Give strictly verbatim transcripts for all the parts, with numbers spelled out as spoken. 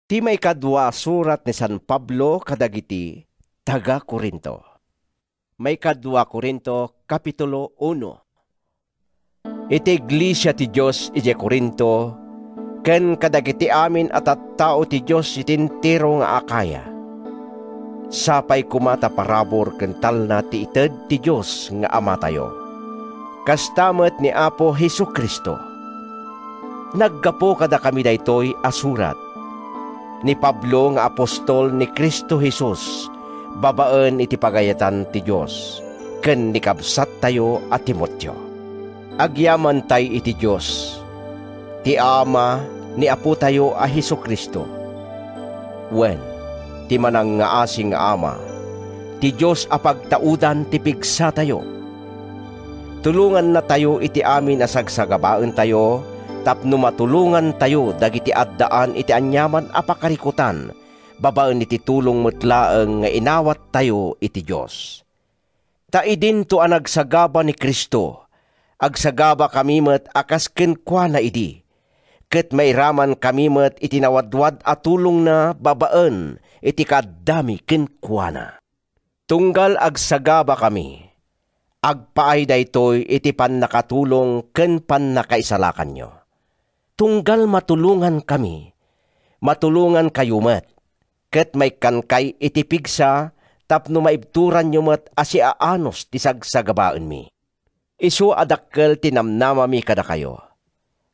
Ti maikadua a surat ni San Pablo kadagiti taga-Corinto. Maikadua Corinto, Kapitulo uno. Iti iglesia ti Dios idiay Corinto, ken kadagiti amin a tattao ti Dios iti entero nga Acaya. Sapay koma ta parabur ken talna ti ited ti Dios nga Amatayo, kasta met ni Apo Jesu-Cristo. Naggapu kadakami daytoy a surat. Ni Pablo nga apostol ni Cristo Jesus babaen iti pagayatan ti Dios, ken ni kabsattayo a Timoteo. Agyamantay iti Dios, ti Ama ni Apotayo a Jesu-Cristo. Wen, ti manangngaasi nga Ama, ti Dios a pagtaudan ti pigsatayo. Tulongannatayo iti amin a sagsagabaentayo tapno matulongantayo dagiti addaan iti aniaman a pakarikutan babaen iti tulong met laeng nga inawattayo iti Dios. Ta idinto a nagsagaba ni Cristo, agsagabakami met a kas kenkuana idi, ket mairamankami met iti nawadwad a tulongna babaen iti kaaddami kenkuana. Tunggal agsagabakami, agpaay daytoy iti pannakatulong ken pannakaisalakanyo. Tunggal matulongankami, matulongankayo met, ket maikkankay iti pigsa tapno maibturanyo met a siaanus ti sagsagabaenmi. Isu a dakkel ti namnamami kadakayo.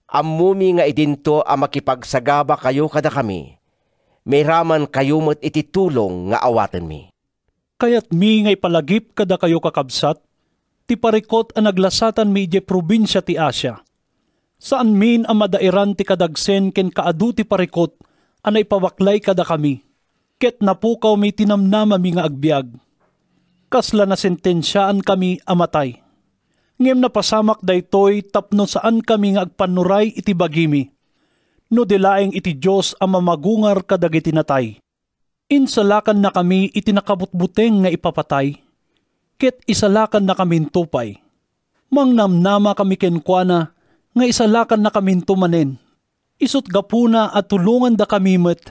Ammomi nga idinto a makipagsagabakayo kadakami, mairamankayo met iti tulong nga awatenmi. Kayatmi nga ipalagip kadakayo, kakabsat, ti parikut a naglasatanmi idiay probinsia ti Asia. Saanmin a madairan ti kadagsen ken kaadu ti parikut a naipabaklay kadakami, ket napukawmi ti namnamami nga agbiag. Kasla nasentensiaankami a matay. Ngem napasamak daytoy tapno saankami nga agpannuray iti bagimi, no di laeng iti Dios a mamagungar kadagiti natay. Insalakannakami iti nakabutbuteng nga ipapatay, ket isalakannakaminto pay. Mangnamnamakami kenkuana nga isalakannakaminto manen. Isut' gapuna a tulongandakami met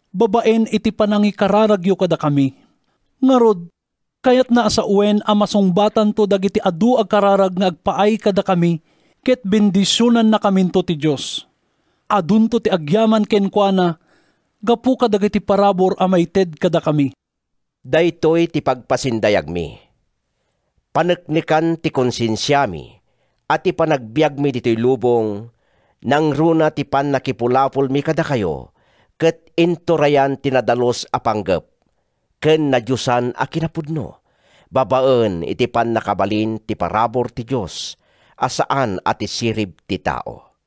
babaen iti panangikararagyo kadakami. Ngarud, kayatna a sawen a masungbatanto dagiti adu a kararag nga agpaay kadakami ket bendisionannakaminto ti Dios. Adunto ti agyaman kenkuana gapu kadagiti parabur a maited kadakami. Daytoy ti pagpasindayagmi. Paneknekan ti konsensiami a ti panagbiagmi ditoy lubong, nangruna ti pannakipulapolmi kadakayo, ket inturayan ti nadalus a panggep ken nadiosan a kinapudno, babaen iti pannakabalin ti parabur ti Dios a saan a ti sirib ti tao.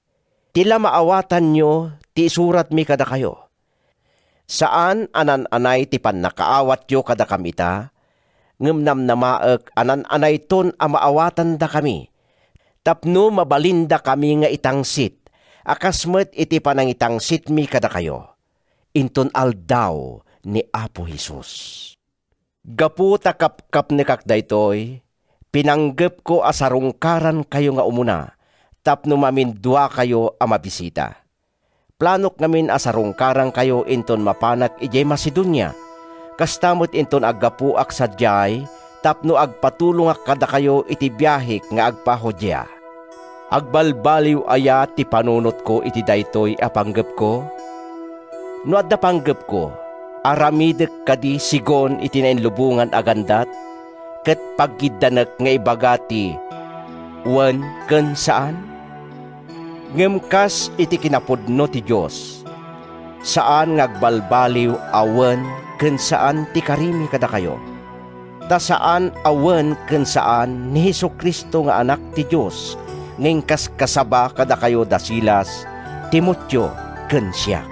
Ti la maawatanyo ti isuratmi kadakayo. Saan a naan-anay ti pannakaawatyo kadakami ita, ngem namnamaek a naan-anayton a maawatandakami, tapno mabalindakami nga itangsit a kas met iti panangitangsitmi kadakayo, inton Aldaw ni Apo Jesus. Gapu ta kapkapnekak daytoy, pinanggepko a sarungkarankayo nga umuna tapno maminduakayo a mabisita. Planok ngamin a sarungkarankayo inton mapanak idiay Macedonia, kasta met inton aggapuak sadiay tapno agpatulongak kadakayo iti biahek nga agpa-Judea. Agbalbaliw aya ti panunotko iti daytoy a panggepko? No adda panggepko, aramidek kadi sigon iti nainlubongan a gandat, ket pagiddanek nga ibaga ti wen ken saan? Ngem kas iti kinapudno ti Dios, saan nga agbalbaliw a wen ken saan ti karimi kadakayo. Ta saan a wen ken saan ni Jesu-Cristo nga Anak ti Dios nga inkaskasaba kadakayo da Silas, Timoteo, ken siak.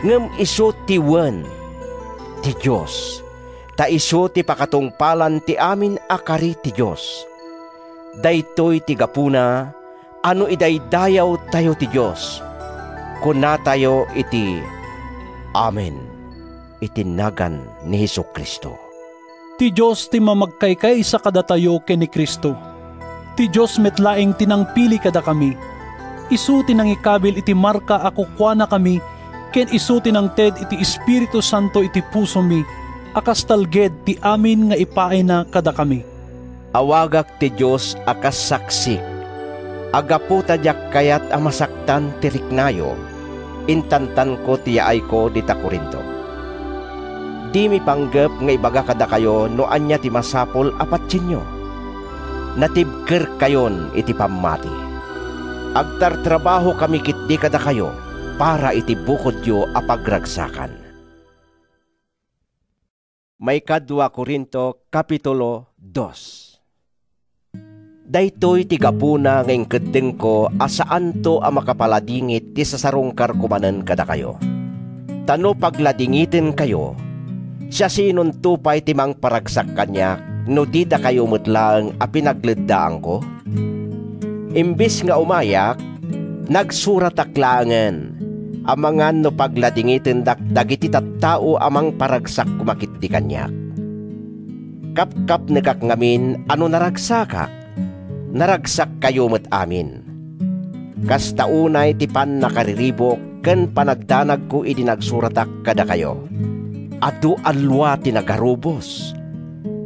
Ngem isu ti wen ti Dios, ta isu ti pakatungpalan ti amin a kari ti Dios. Daytoy ti gapuna a no idaydayawtayo ti Dios, kunatayo iti Amen iti nagan ni Jesu-Cristo. Ti Dios ti mamagkaykaysa kadatayo ken ni Cristo. Ti Dios met laeng ti nangpili kadakami. Isu ti nangikabil iti marka a kukuanakami ken isu ti nangted iti Espiritu Santo iti pusomi a kas talged ti amin nga ipaayna kadakami. Awagak ti Dios a kas saksik, a gapu ta diak kayat a masaktan ti riknayo, intantanko ti yaayko dita Corinto. Dimi panggep nga ibaga kadakayo no ania ti masapul a patienyo. Natibkerkayon iti pammati. Agtartrabahokami ketdi kadakayo para iti bukodyo a pagragsakan. Maikadua Corinto, Kapitulo dos. Daytoy ti gapuna nga inkeddengko a saanto a makapaladingit ti sasarungkarko manen kadakayo. Ta no pagladingitenkayo, siasinonto pay ti mangparagsak kaniak no di dakayo met laeng a pinagleddaanko? Imbes nga umayak, nagsuratak laengen, amangan no pagladingitendak dagiti tattao a mangparagsak koma ketdi kaniak. Kapkapnekak ngamin a no naragsakak, naragsakkayo met amin. Kasta unay ti pannakariribuk ken panagdanagko idi nagsuratak kadakayo. Adu a lua ti nagarubos.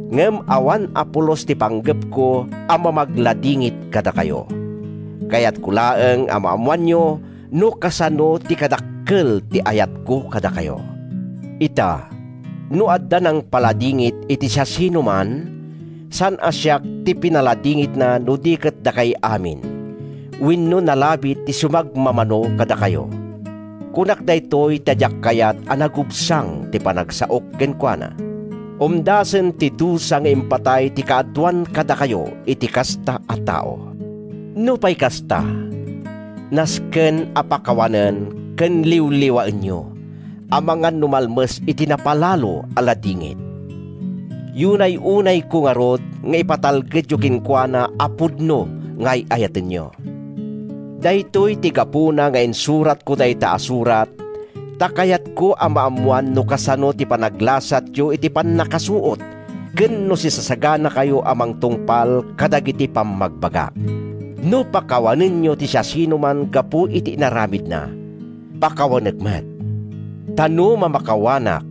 Ngem awan a pulos ti panggepko a mamagladingit kadakayo. Kayatko laeng a maammoanyo no kasano ti kadakkel ti ayatko kadakayo. Ita, no adda nangpaladingit iti siasinoman, saan a siak ti pinaladingitna no di ket dakay amin, wenno nalabit ti sumagmamano kadakayo. Kunak daytoy ta diak kayat a nagubsang ti panagsaok kenkuana. Umdasen ti dusa nga impatay ti kaaduan kadakayo iti kasta a tao. Nupay kasta, nasken a pakawanen ken liwliwaenyo, amangan no malmes iti napalalo a ladingit. Yunay-unayko ngarud nga ipatalgedyo kenkuana a pudno nga ay-ayatenyo. Daytoy ti gapuna nga insuratko dayta a surat, ta kayatko a maammoan no kasano ti panaglasatyo iti pannakasuot ken no sisasaganakayo a mangtungpal kadagiti pammagbagak. No pakawanenyo ti siasinoman gapu iti inaramidna, pakawanek met. Ta no mamakawanak,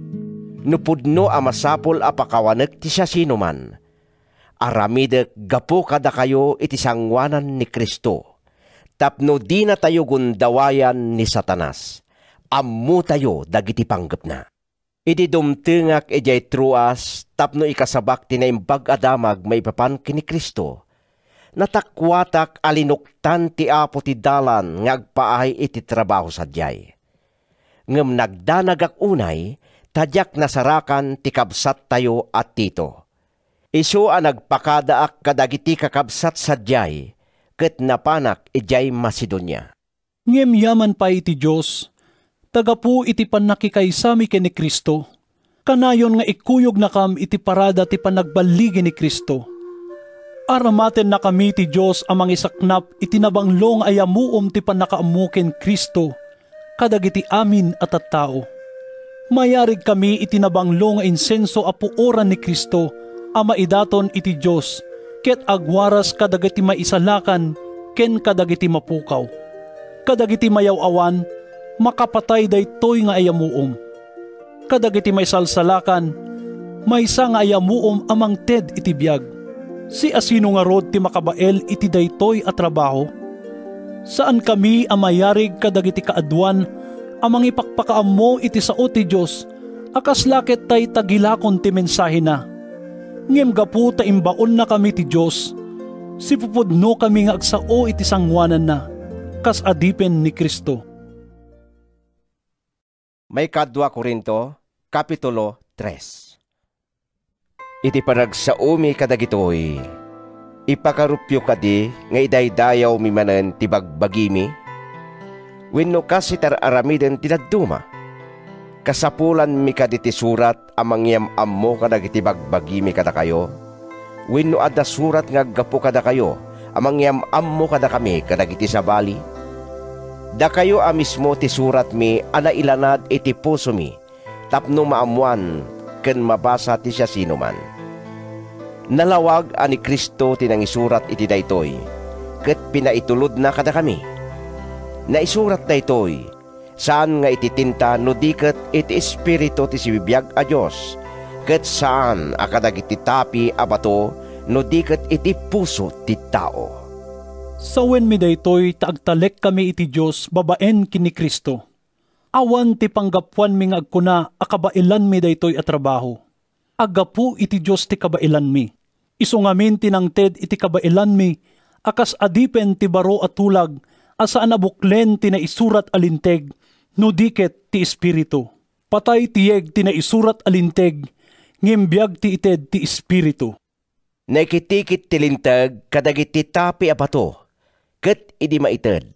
no pudno a masapul a pakawanek ti siasinoman, aramidek gapu kadakayo iti sangoanan ni Cristo, tapno dinatayo gundawayan ni Satanas. Ammotayo dagiti panggepna. Idi dumtengak idiay Troas tapno ikasabak ti Naimbag a Damag maipapan ken ni Cristo, natakuatak a linuktan ti Apo ti dalan nga agpaay iti trabaho sadiay. Ngem nagdanagak unay ta diak nasarakan ti kabsattayo a Tito. Isu a nagpakadaak kadagiti kakabsat sadiay ket napanak idiay Macedonia. Ngem yaman pay iti Dios, ta gapu iti pannakikaysami ken ni Cristo, kanayon nga ikuyognakam iti parada ti panagballigi ni Cristo. Aramatennakami ti Dios a mangisaknap iti nabanglo nga ayamuom ti pannakaammo ken Cristo kadagiti amin a tattao. Mayarigkami iti nabanglo nga insenso a puoran ni Cristo a maidaton iti Dios ket agwaras kadagiti maisalakan ken kadagiti mapukaw. Kadagiti mayaw-awan, makapatay daytoy nga ayamuom. Kadagiti maisalsalakan, maysa nga ayamuom a mangted iti biag. Siasino ngarud ti makabael iti daytoy a trabaho? Saankami a mayarig kadagiti kaaduan a mangipakpakaammo iti sao ti Dios a kasla ket tay tagilakon ti mensahena. Ngem gapu ta imbaonnakami ti Dios, sipupudnokami nga agsao iti sangoananna, kas adipen ni Cristo. Maikadua Corinto, Kapitulo tres. Iti panagsaomi kadagitoy, ipakarupyo kadi nga idaydayawmi manen ti bagbagimi? Wenno kas iti ar-aramiden ti dadduma? Kasapulanmi kadi ti surat a mangyam-ammo kadagiti bagbagimi kadakayo? Wenno adda surat nga aggapu kadakayo a mangyam-ammo kadakami kadagiti sabali? Dakayo a mismo ti suratmi a nailanad iti pusomi tapno maammoan ken mabasa ti siasinoman. Nalawag a ni Cristo ti nangisurat iti daytoy, ket pinaitulodna kadakami. Naisurat daytoy Saan nga iti tinta no di ket iti Espiritu ti sibibiag a Dios, ket saan a kadagiti tapi a bato no di ket iti puso ti tao. Sawenmi daytoy ta agtalekkami iti Dios babaen ken ni Cristo. Awan ti panggapuanmi nga agkuna a kabaelanmi daytoy a trabaho. Aggapu iti Dios ti kabaelanmi. Isu ngamin ti nangted iti kabaelanmi a kas adipen ti baro a tulag a saan a buklen ti naisurat a linteg no di ket ti Espiritu. Patay ti yeg ti naisurat a linteg, ngem biag ti ited ti Espiritu. Naikitikit ti linteg kadagiti tapi a bato, ket idi maited,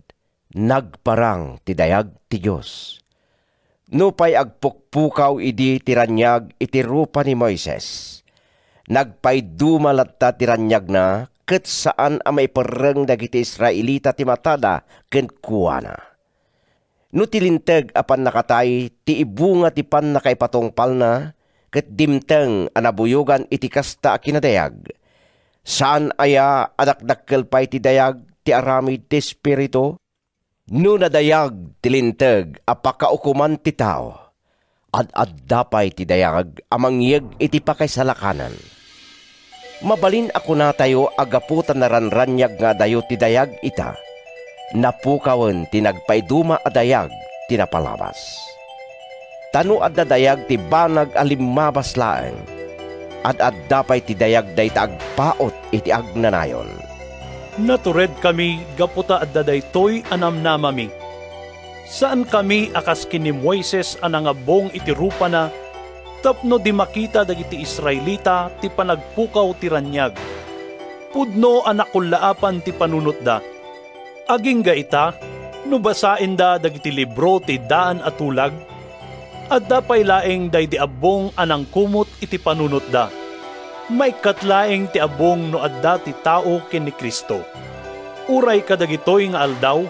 nagparang ti dayag ti Dios. Nupay agpukpukaw idi ti raniag iti rupa ni Moises, nagpaiduma latta ti raniagna ket saan a maiperreng dagiti Israelita ti matada kenkuana. No ti linteg a pannakatay ti ibunga ti pannakaipatungpalna ket dimteng a nabuyogan iti kasta a kinadayag, saan aya a dakdakkel pay ti dayag ti aramid ti Espiritu? No nadayag ti linteg a pakaukoman ti tao, ad-adda pay ti dayag a mangyeg iti pakaisalakanan. Mabalin a kunatayo a gapu ta naranraniag nga adayo ti dayag ita, napukawen ti nagpaiduma a dayag ti napalabas. Ta no adda dayag ti banag a limmabas laeng, ad-adda pay ti dayag dayta agpaut iti agnanayon. Naturedkami gapu ta adda daytoy a namnamami. Saankami a kas ken ni Moises a nangabbong iti rupana tapno di makita dagiti Israelita ti panagpukaw ti raniag. Pudno a nakullaapan ti panunotda. Agingga ita, no basaenda dagiti libro ti daan a tulag, adda pay laeng daydi abbong a nangkumot iti panunotda. Maikkat laeng ti abbong no adda ti tao ken ni Cristo. Uray kadagitoy nga aldaw,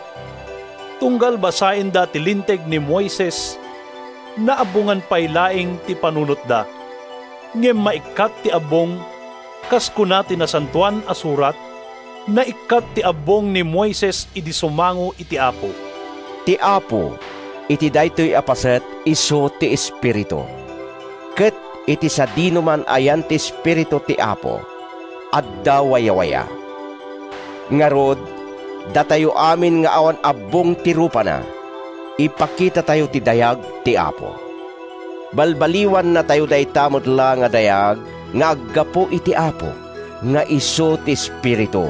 tunggal basaenda ti Linteg ni Moises, naabbongan pay laeng ti panunotda. Ngem maikkat ti abbong, kas kuna ti Nasantoan a Surat, naikkat ti abbong ni Moises idi sumango iti Apo. Ti Apo, iti daytoy a paset, isu ti Espiritu. Ket iti sadinoman a yan ti Espiritu ti Apo, adda wayawaya. Ngarud, datayo amin nga awan abbong ti rupana, ipakitatayo ti dayag ti Apo. Balbaliwannatayo dayta met la nga dayag nga aggapu iti Apo, nga isu ti Espiritu,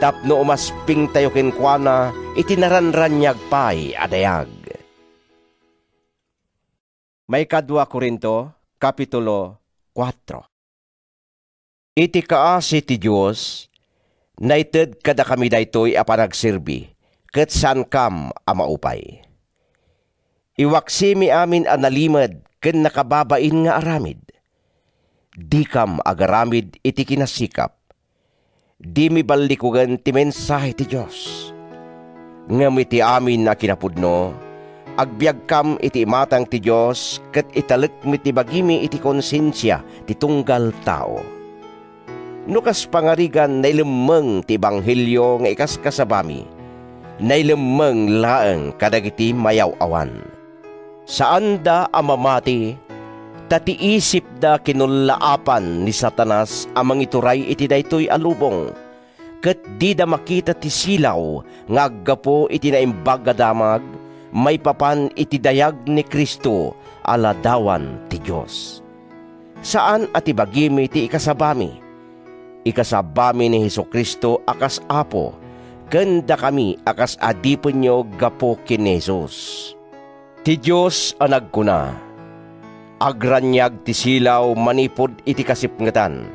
tapno umaspingtayo kenkuana iti naranraniag pay a dayag. Maikadua Corinto, Kapitulo kuatro. Iti kaasi ti Dios, naited kadakami daytoy a panagserbi, ket saankam a maupay. Iwaksimi amin a nalimed ken nakababain nga aramid. Dikam agaramid iti kinasikap. Dimi ballikugen ti mensahe ti Dios. Ngem iti amin a kinapudno, agbiagkam iti imatang ti Dios ket italekmi ti bagimi iti konsensia ti tunggal tao. No kas pangarigan nailemmeng ti ebanghelio nga ikaskasabami, nailemmeng laeng kadagiti mayaw-awan. Saanda a mamati, ta ti isipda kinullaapan ni Satanas a mangituray iti daytoy a lubong, ket dida makita ti silaw nga aggapu iti Naimbag a Damag maipapan iti dayag ni Cristo a Ladawan ti Dios. Saan a ti bagimi ti ikasabami. Ikasabami ni Jesu-Cristo a kas Apo, ken dakami a kas adipenyo gapu ken ni Jesus. Ti Dios a nagkuna, "Agraniag ti silaw manipud iti kasipngetan,"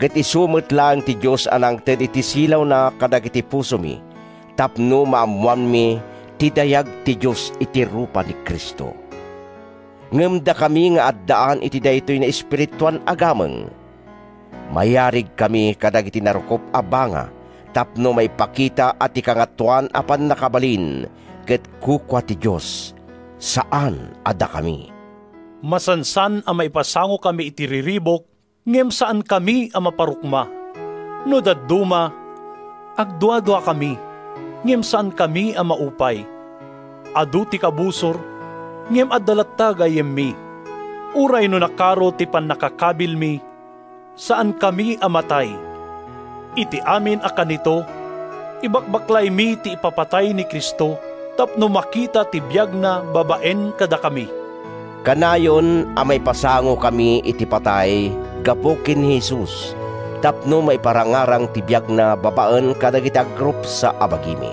ket isu met laeng ti Dios a nangted iti silawna kadagiti pusomi, tapno maammoanmi ti dayag ti Dios iti rupa ni Cristo. Ngem dakami nga addaan iti daytoy naespirituan a gameng, mayarigkami kadagiti narukop a banga tapno maipakita a ti Kangatoan a Pannakabalin ket kukua ti Dios, saan a dakami. Masansan a maipasangokami iti riribuk, ngem saankami a maparukma. No dadduma, agduaduakami, ngem saankami a maupay. Adu ti kabusor, ngem adda latta gayyemmi. Uray no nakaro ti pannakakabilmi, saankami a matay. Iti amin a kanito, ibakbaklaymi ti ipapatay ni Cristo tapno makita ti biagna babaen kadakami. Kanayon a maipasangokami iti patay gapu ken ni Jesus tapno maiparangarang ti biagna babaen kadagiti agrupsa a bagimi.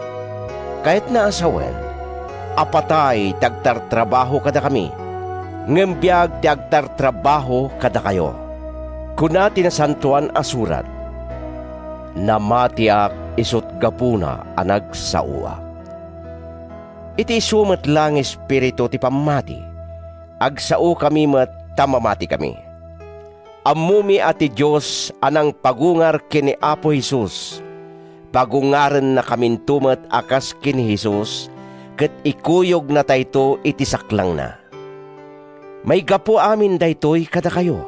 Kayatna a sawen, a patay ti agtartrabaho kadakami, ngem biag ti agtartrabaho kadakayo. Kuna ti Nasantoan a Surat, "Namatiak isut' gapuna a nagsaoak." Iti isu met la nga Espiritu ti pammati, agsaokami met ta mamatikami. Ammomi a ti Dios a nangpagungar ken ni Apo Jesus, pagungaren-nakaminto met a kas ken ni Jesus, ket ikuyognatayto iti saklangna. Maigapu amin daytoy kadakayo,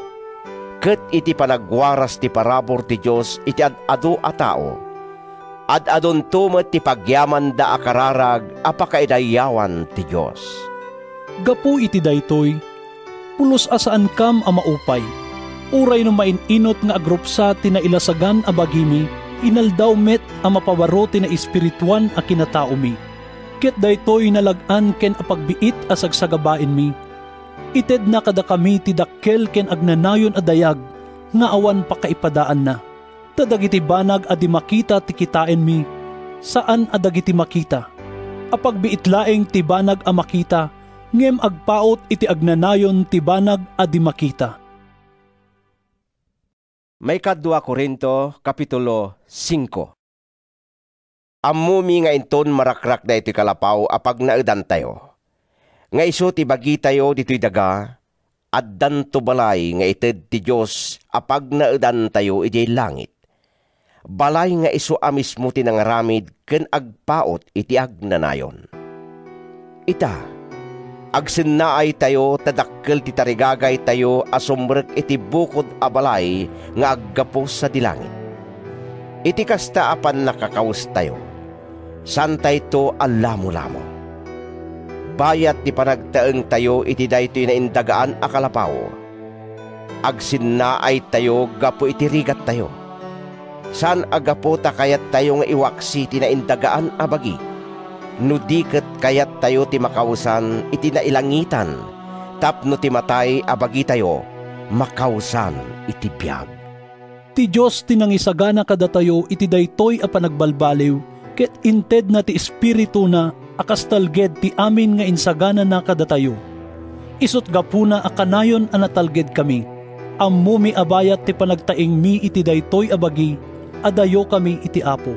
ket iti panagwaras ti parabur ti Dios iti ad-adu a tao, ad-adunto met ti pagyamanda a kararag a pakaidayawan ti Dios. Gapu iti daytoy, pulos a saankam a maupay. Uray no main-inot nga agrupsa ti nailasagan a bagimi, inaldaw met a mapabaro ti naespirituan a kinataomi. Ket daytoy nalag-an ken apagbiit a sagsagabaenmi. Itedna kadakami ti dakkel ken agnanayon a dayag nga awan pakaipadaanna. Ta dagiti banag a di makita ti kitaenmi, saan a dagiti makita. Apagbiit laeng ti banag a makita, ngem agpaut iti agnanayon ti banag a di makita. Maikadua Corinto, Kapitulo singko. Ammomi nga inton marakrak daytoy kalapaw a pagnaedantayo, nga isu ti bagitayo ditoy daga, addanto balay nga ited ti Dios a pagnaedantayo idiay langit, balay nga isu a mismo ti nangaramid ken agpaut iti agnanayon. Ita, agsennaaytayo ta dakkel ti tarigagaytayo a sumrek iti bukod a balay nga aggapu sadi langit. Iti kasta a pannakakawestayo, saantayto a lamolamo. Bayat ti panagtaengtayo iti daytoy naindagaan a kalapaw, agsennaaytayo gapu iti rigattayo. Saan a gapu ta kayattayo nga iwaksi ti naindagaan a bagi, no di ket kayattayo ti makawesan iti nailangitan, tapno ti matay a bagitayo makawesan iti biag. Ti Dios ti nangisagana kadatayo iti daytoy a panagbalbaliw, ket intedna ti Espirituna a kas talged ti amin nga insaganana kadatayo. Isut' gapuna a kanayon a natalgedkami. Ammomi a bayat ti panagtaengmi iti daytoy a bagi, adayokami iti Apo.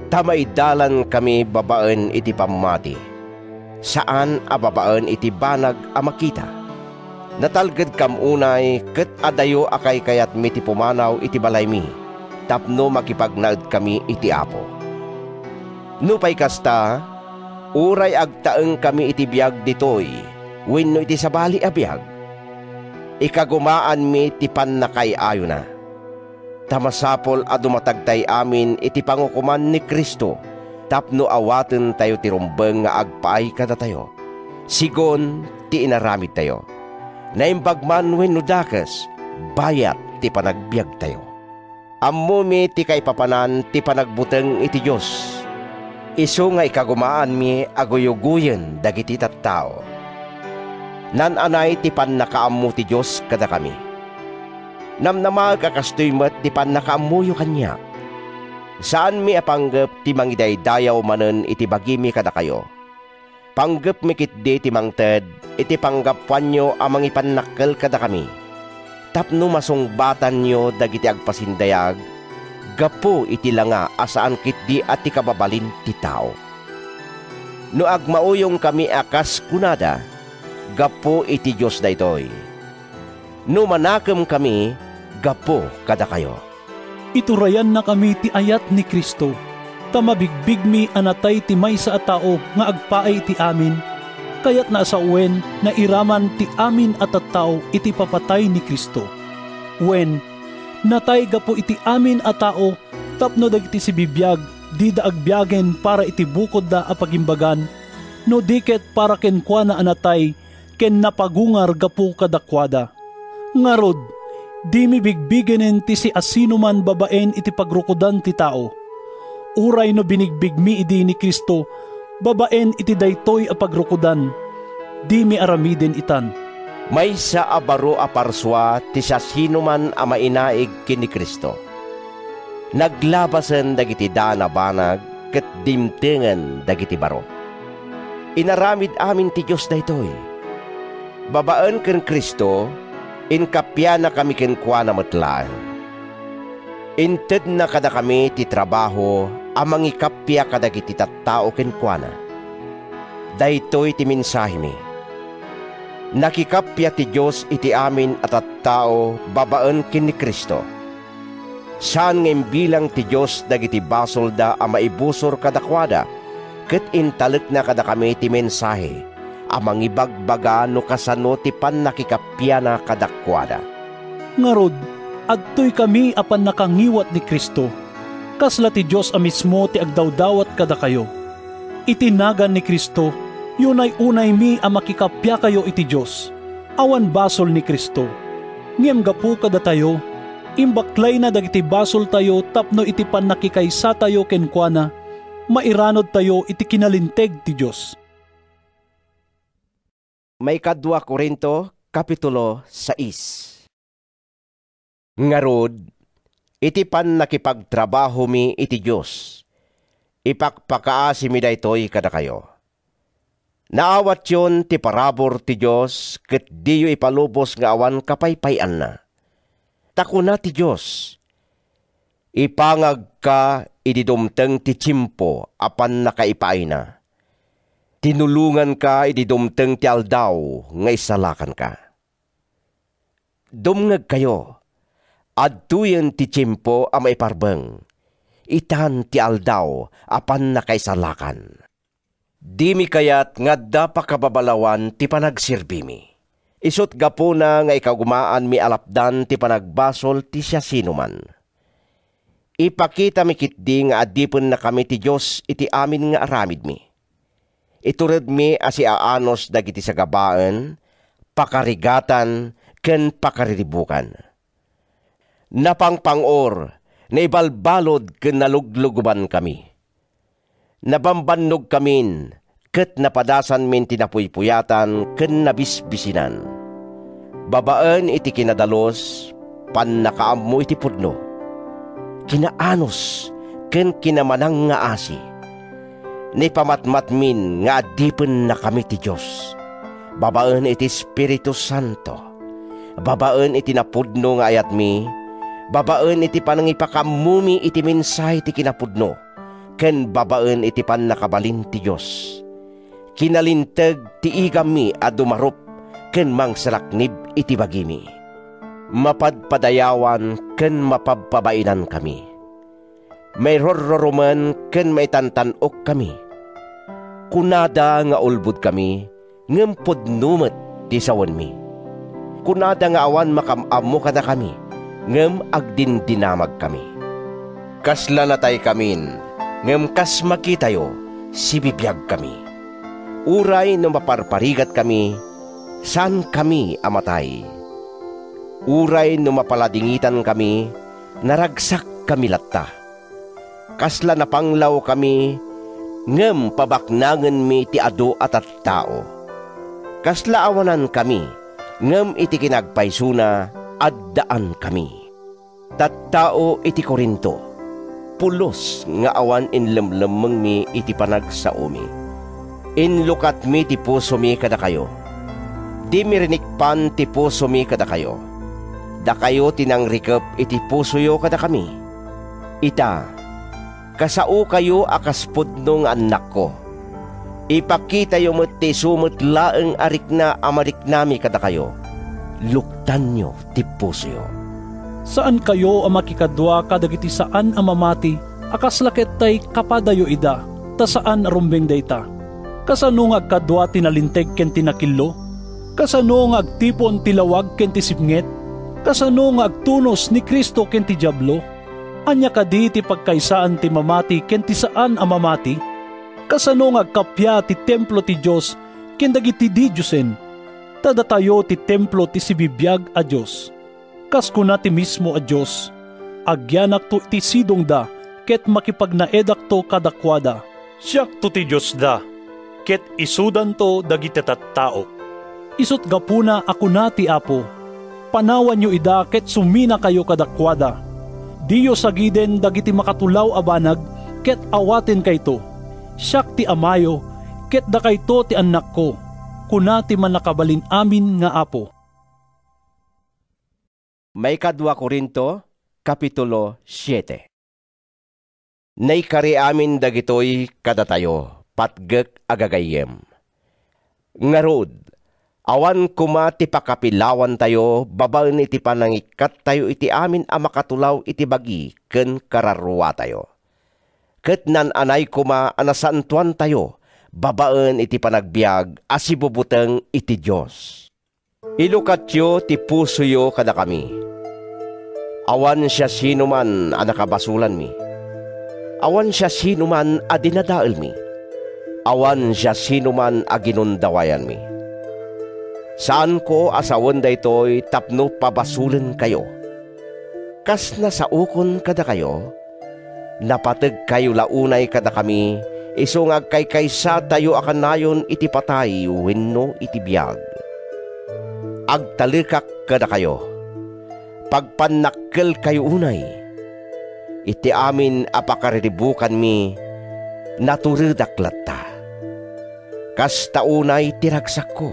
Ta maidalankami babaen iti pammati, saan a babaen iti banag a makita. Natalgedkam unay ket adayo a kaykayatmi ti pumanaw iti balaymi tapno makipagnaedkami iti Apo. Nupay kasta, uray agtaengkami iti biag ditoy wenno iti sabali a biag, ikagumaanmi ti pannakaay-ayona. Ta masapul a dumatagtay amin iti pangukoman ni Cristo tapno awatentayo ti rumbeng nga agpaay kadatayo, sigun ti inaramidtayo. Naimbag man wenno dakes, bayat ti panagbiagtayo. Ammomi ti kaipapanan ti panagbuteng iti Dios, isu nga ikagumaanmi a guyugoyen dagiti tattao. Naan-anay ti pannakaammo ti Dios kadakami. Namnamaek a kastoy met ti pannakaammoyo kaniak. Saanmi a panggep ti mangidaydayaw manen iti bagimi kadakayo. Panggepmi ketdi ti mangted iti panggapuanyo a mangipannakkel kadakami, tapno masungbatanyo dagiti agpasindayag gapu iti langa a saan ketdi a ti kababalin ti tao. No agmauyongkami a kas kunada, gapu iti Dios daytoy. No manakemkami, gapu kadakayo. Iturayannakami ti ayat ni Cristo, ta mabigbigmi a natay ti maysa a tao nga agpaay iti amin, kayatna a sawen nairaman ti amin a tattao iti papatay ni Cristo. Wen, natay gapu iti amin a tao tapno dagiti sibibiag dida agbiagen para iti bukodda a pagimbagan, no di ket para kenkuana a natay ken napagungar gapu kadakuada. Ngarud, dimi bigbigenen ti siasinoman babaen iti pagrukodan ti tao. Uray no binigbigmi idi ni Cristo babaen iti daytoy a pagrukodan, dimi aramiden itan. Maysa a baro a parsua ti siasinoman a mainaig ken ni Cristo. Naglabasen dagiti daan a banag ket dimtengen dagiti baro. Inaramid amin ti Dios daytoy. Babaen ken Cristo, inkappianakami kenkuana met laeng. Intedna kadakami ti trabaho a mangikappia kadagiti tattao kenkuana. Daytoy ti mensahemi. Nakikappia ti Dios iti amin a tattao babaen ken ni Cristo. Saan nga imbilang ti Dios dagiti basolda a maibusor kadakuada ket intalekna kadakami ti mensahe a mangibagbaga no kasano ti pannakikappiana kadakuada. Ngarud, adtoykami a pannakangiwat ni Cristo, kasla ti Dios a mismo ti agdawdawat kadakayo. Iti nagan ni Cristo, yunay-unaymi a makikappiakayo iti Dios. Awan basol ni Cristo. Ngem gapu kadatayo, imbaklayna dagiti basoltayo tapno iti pannakikaysatayo kenkuana, mairanudtayo iti kinalinteg ti Dios. Maikadua Corinto, Kapitulo sais. Ngarud, iti pannakipagtrabahomi iti Dios, ipakpakaasimi daytoy kadakayo. Naawatyon ti parabur ti Dios ket diyo ipalubos nga awan kapaypay-anna. Ta kuna ti Dios, "Ipangagka idi dumteng ti tiempo a pannakaipaayna. Tinulonganka idi dumteng ti aldaw nga isalakanka." Dumngegkayo, adtoyen ti tiempo a maiparbeng. Itan ti aldaw a pannakaisalakan. Dimi kayat nga adda pakababalawan ti panagserbimi. Isut' gapuna nga ikagumaanmi a lapdan ti panagbasol ti siasinoman. Ipakitami ketdi nga adipennakami ti Dios iti amin nga aramidmi. Ituredmi a siaanus dagiti sagabaen, pakarigatan, ken pakariribukan. Napangpang-or, naibalbalud ken naluglugobankami. Nabambannogkamin ket napadasanmin ti napuypuyatan ken nabisbisinan. Babaen iti kinadalus, pannakaammo iti pudno, kinaanus, ken kinamanangngaasi. Naipamatmatmin nga adipennakami ti Dios babaen iti Espiritu Santo, babaen iti napudno nga ayatmi, babaen iti panangipakaammomi iti mensahe ti kinapudno, ken babaen iti pannakabalin ti Dios. Kinalinteg ti igammi a dumarup ken mangsaraknib iti bagimi. Mapadpadayawan ken mapabpabainankami. Mairurrurumen ken maitantan-okkami. Kunada nga ulbodkami, ngem pudno met ti sawenmi. Kunada nga awan makam-ammo kadakami, ngem agdindinamagkami. Kasla nataykamin, ngem kas makitayo, sibibiagkami. Uray no maparparigatkami, saankami a matay. Uray no mapaladingitankami, naragsakkami latta. Kasla napanglawkami, ngem pabaknangenmi ti adu a tattao. Kasla awanankami, ngem iti kinagpaysona, addaankami. Tattao iti Corinto, pulos nga awan inlemlemmengmi iti panagsaomi. Inlukatmi ti pusomi kadakayo. Dimi rinikpan ti pusomi kadakayo. Dakayo ti nangrikep iti pusoyo kadakami. Ita, kasaokayo a kas pudno nga annakko. Ipakitayo met ti isu met laeng a rikna a mariknami kadakayo. Luktanyo ti pusoyo. Saankayo a makikadua kadagiti saan a mamati a kasla ket tay kapadayo ida, ta saan a rumbeng dayta. Kasano nga agkadua ti nalinteg ken ti nakillo? Kasano nga agtipon ti lawag ken ti sipnget? Kasano nga agtunos ni Cristo ken ti Diablo? Ania kadi ti pagkaysaan ti mamati ken ti saan a mamati? Kasano nga agkappia ti templo ti Dios ken dagiti didiosen? Ta datayo ti templo ti sibibiag a Dios. Kas kuna ti mismo a Dios, "Agyanakto iti sidongda ket makipagnaedakto kadakuada. Siakto ti Diosda, ket isudanto dagiti tattaok." Isut' gapuna a kuna ti Apo, "Panawanyo ida ket suminakayo kadakuada. Diyo sagiden dagiti makatulaw a banag ket awatenkayto. Siak ti amayo, ket dakayto ti annakko," kuna ti Mannakabalin-amin nga Apo. Maikadua Corinto, Kapitulo siete. Naikari amin dagitoy kadatayo, patgek a gagayyem. Ngarud, awan koma ti pakapilawantayo babaen iti panangikkattayo iti amin a makatulaw iti bagi ken kararruatayo. Ket naan-anay koma a nasantoantayo babaen iti panagbiag a sibubuteng iti Dios. Ilukatyo ti pusoyo kadakami. Awan siasinoman a nakabasolanmi. Awan siasinoman a dinadaelmi. Awan siasinoman a ginundawayanmi. Saanko a sawen daytoy tapno pabasolenkayo. Kas nasaokon kadakayo, napategkayo la unay kadakami, isu nga agkaykaysatayo a kanayon iti patay wenno iti biag. Agtalekak kadakayo, pagpannakkelkayo unay. Iti amin a pakariribukanmi, naturedak latta. Kasta unay ti ragsakko.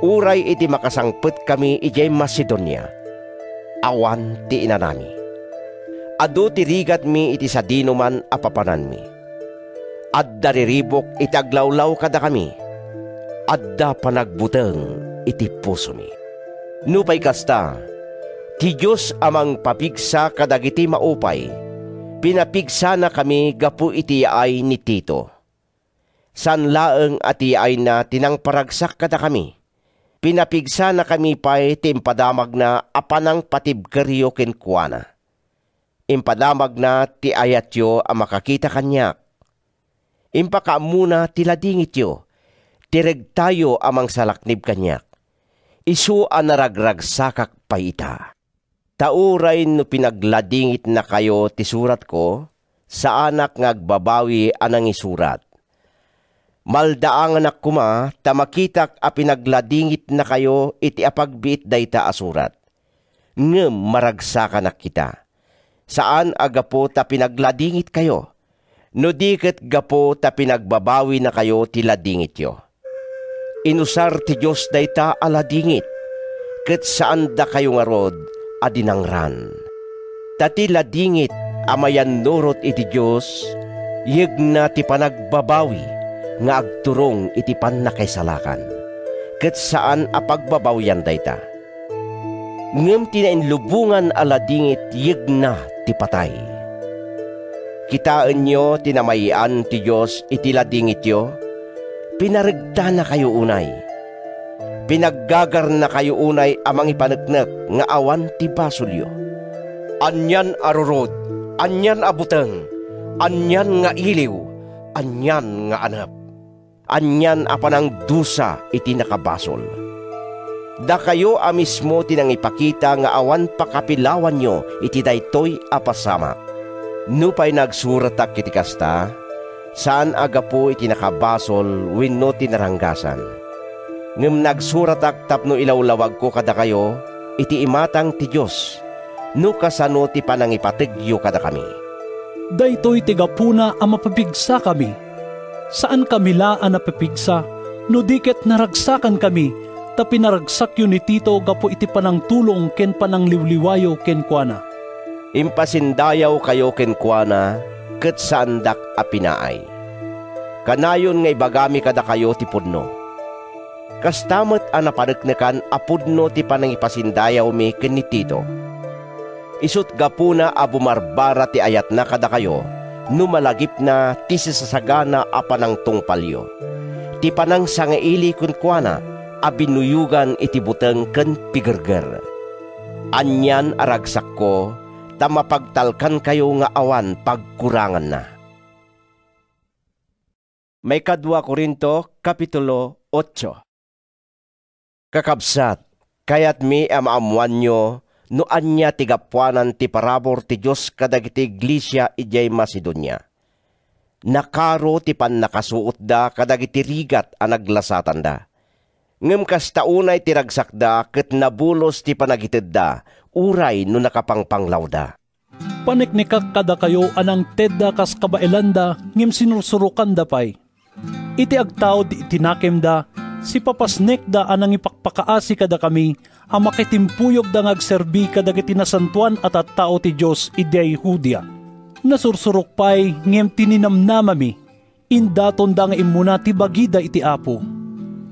Uray iti makasangpetkami idiay Macedonia, awan ti inanami. Adu ti rigatmi iti sadinoman a papananmi. Adda riribuk iti aglawlaw kadakami. Adda panagbuteng iti pusomi. Nupay kasta, ti Dios a mangpapigsa kadagiti maupay, pinapigsanakami gapu iti yaay ni Tito. Saan laeng a ti yaayna ti nangparagsak kadakami. Pinapigsanakami pay ti impadamagna a panangpatibkeryo kenkuana. Impadamagna ti ayatyo a makakita kaniak. Impakaammona ti ladingityo, ti regtayo a mangsalaknib kaniak. Isu a naragragsakak pay ita. Ta uray no pinagladingitnakayo ti suratko, saanak nga agbabawi a nangisurat. Maldaanganak koma ta makitak a pinagladingitnakayo iti apagbiit dayta a surat. Ngem maragsakanak ita. Saan a gapu ta pinagladingitkayo, no di ket gapu ta pinagbabawinakayo ti ladingityo. Inusar ti Dios dayta a ladingit, ket saandakayo ngarud a dinangran. Ta ti ladingit a mayannurot iti Dios, yegna ti panagbabawi nga agturong iti pannakaisalakan, ket saan a pagbabawian dayta. Ngem ti nainlubongan a ladingit yegna ti patay. Kitaenyo ti namay-an ti Dios iti ladingityo? Pinaregtanakayo unay. Pinaggagarnakayo unay a mangipaneknek nga awan ti basolyo. Anian a rurod, anian a buteng, anian nga iliw, anian nga anep. Anian a panangdusa iti nakabasol. Dakayo a mismo ti nangipakita nga awan pakapilawanyo iti daytoy a pasamak. Nupay nagsuratak iti kasta, saan a gapu iti nakabasol wenno ti naranggasan. Ngem nagsuratak tapno ilawlawagko kadakayo iti imatang ti Dios, no kasano ti panangipategyo kadakami. Daytoy ti gapuna a mapapigsakami. Saankami la a napipigsa, no di ket naragsakankami, ta pinaragsakyo ni Tito gapu iti panangtulong ken panangliwliwayo kenkuana. Impasindayawkayo kenkuana, ket saandak a pinaay. Kanayon nga ibagami kadakayo ti pudno. Kasta met a napaneknekan a pudno ti panangipasindayawmi ken ni Tito. Isut' gapuna a bumarbara ti ayatna kadakayo no malagipna ti sisasagana a panangtungpalyo, ti panangsangaili kenkuana a binuyogan iti buteng ken pigerger. Anian a ragsakko ta mapagtalkankayo nga awan pagkuranganna. Maikadua Corinto, Kapitulo otso. Kakabsat, kayatmi a maammoanyo no ania ti gapuanan ti parabur ti Dios kadagiti iglesia idiay Macedonia. Nakaro ti pannakasuotda kadagiti rigat a naglasatanda. Ngem kasta unay ti ragsakda ket nabulos ti panagitedda uray no nakapangpanglawda. Paneknekak kadakayo a nangtedda kas kabaelanda ngem sinursurokanda pay. Iti agtaud iti nakemda, sipapasnekda a nangipakpakaasi kadakami a makitimpuyogda nga agserbi kadagiti nasantoan a tattao ti Dios idiay Judea. Nasursurok pay ngem ti ninamnamami, indatonda nga immuna ti bagida iti Apo.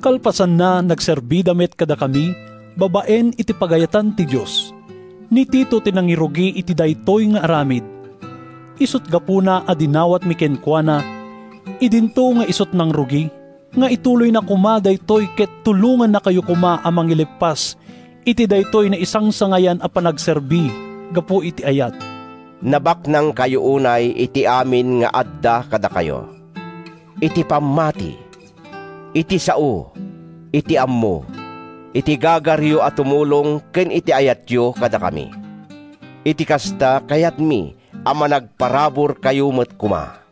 Kalpasanna, nagserbida met kadakami babaen iti pagayatan ti Dios. Ni Tito ti nangirugi iti daytoy nga aramid. Isut' gapuna a dinawatmi kenkuana, idinto nga isut' nangrugi, nga ituloyna koma daytoy ket tulongannakayo koma a mangileppas iti daytoy naisangsangayan a panagserbi gapu iti ayat. Nabaknangkayo unay iti amin nga adda kadakayo, iti pammati, iti sao, iti ammo, iti gagaryo a tumulong ken iti ayatyo kadakami. Iti kasta, kayatmi a managparaburkayo met koma.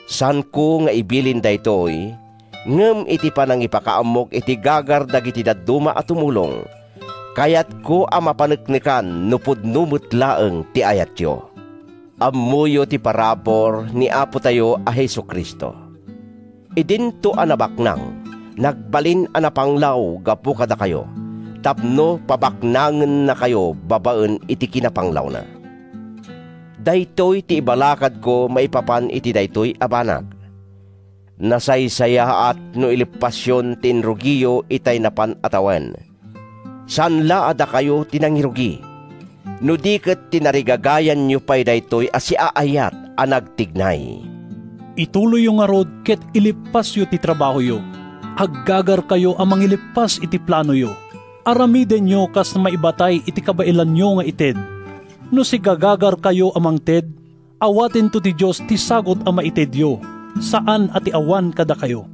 Saanko nga ibilin daytoy, ngem iti panangipakaammok iti gagar dagiti dadduma a tumulong, kayatko a mapaneknekan no pudno met laeng ti ayatyo. Ammoyo ti parabur ni Apotayo a Jesu-Cristo. Idinto a nabaknang, nagbalin a napanglaw gapu kadakayo, tapno pabaknangennakayo babaen iti kinapanglawna. Daytoy ti ibalakadko maipapan iti daytoy a banag. Nasaysayaat no ileppasyon ti inrugiyo itay napan a tawen. Saan la a dakayo ti nangirugi, no di ket ti narigagayanyo pay daytoy a siaayat a nagtignay. Ituloyyo ngarud ket ileppasyo ti trabahoyo. Aggagarkayo a mangileppas iti planoyo. Aramidenyo kas maibatay iti kabaelanyo nga ited. No sigagagarkayo a mangted, awatento ti Dios ti sagut a maitedyo, saan a ti awan kadakayo.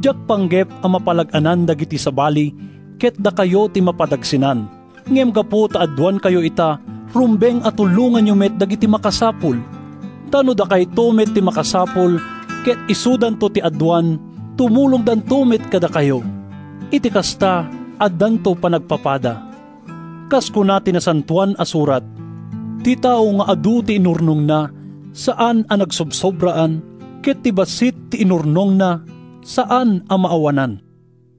Diak panggep a mapalag-anan dagiti sabali ket dakayo ti mapadagsenan. Ngem gapu ta aduankayo ita, rumbeng a tulonganyo met dagiti makasapul. Ta no dakayto met ti makasapul ket isudanto ti aduan, tumulongdanto met kadakayo. Iti kasta, addanto panagpapada. Kas kuna ti Nasantoan a Surat, "Ti tao nga adu ti inurnongna, saan a nagsobsobraan, ket ti bassit ti inurnongna, saan a maawanan."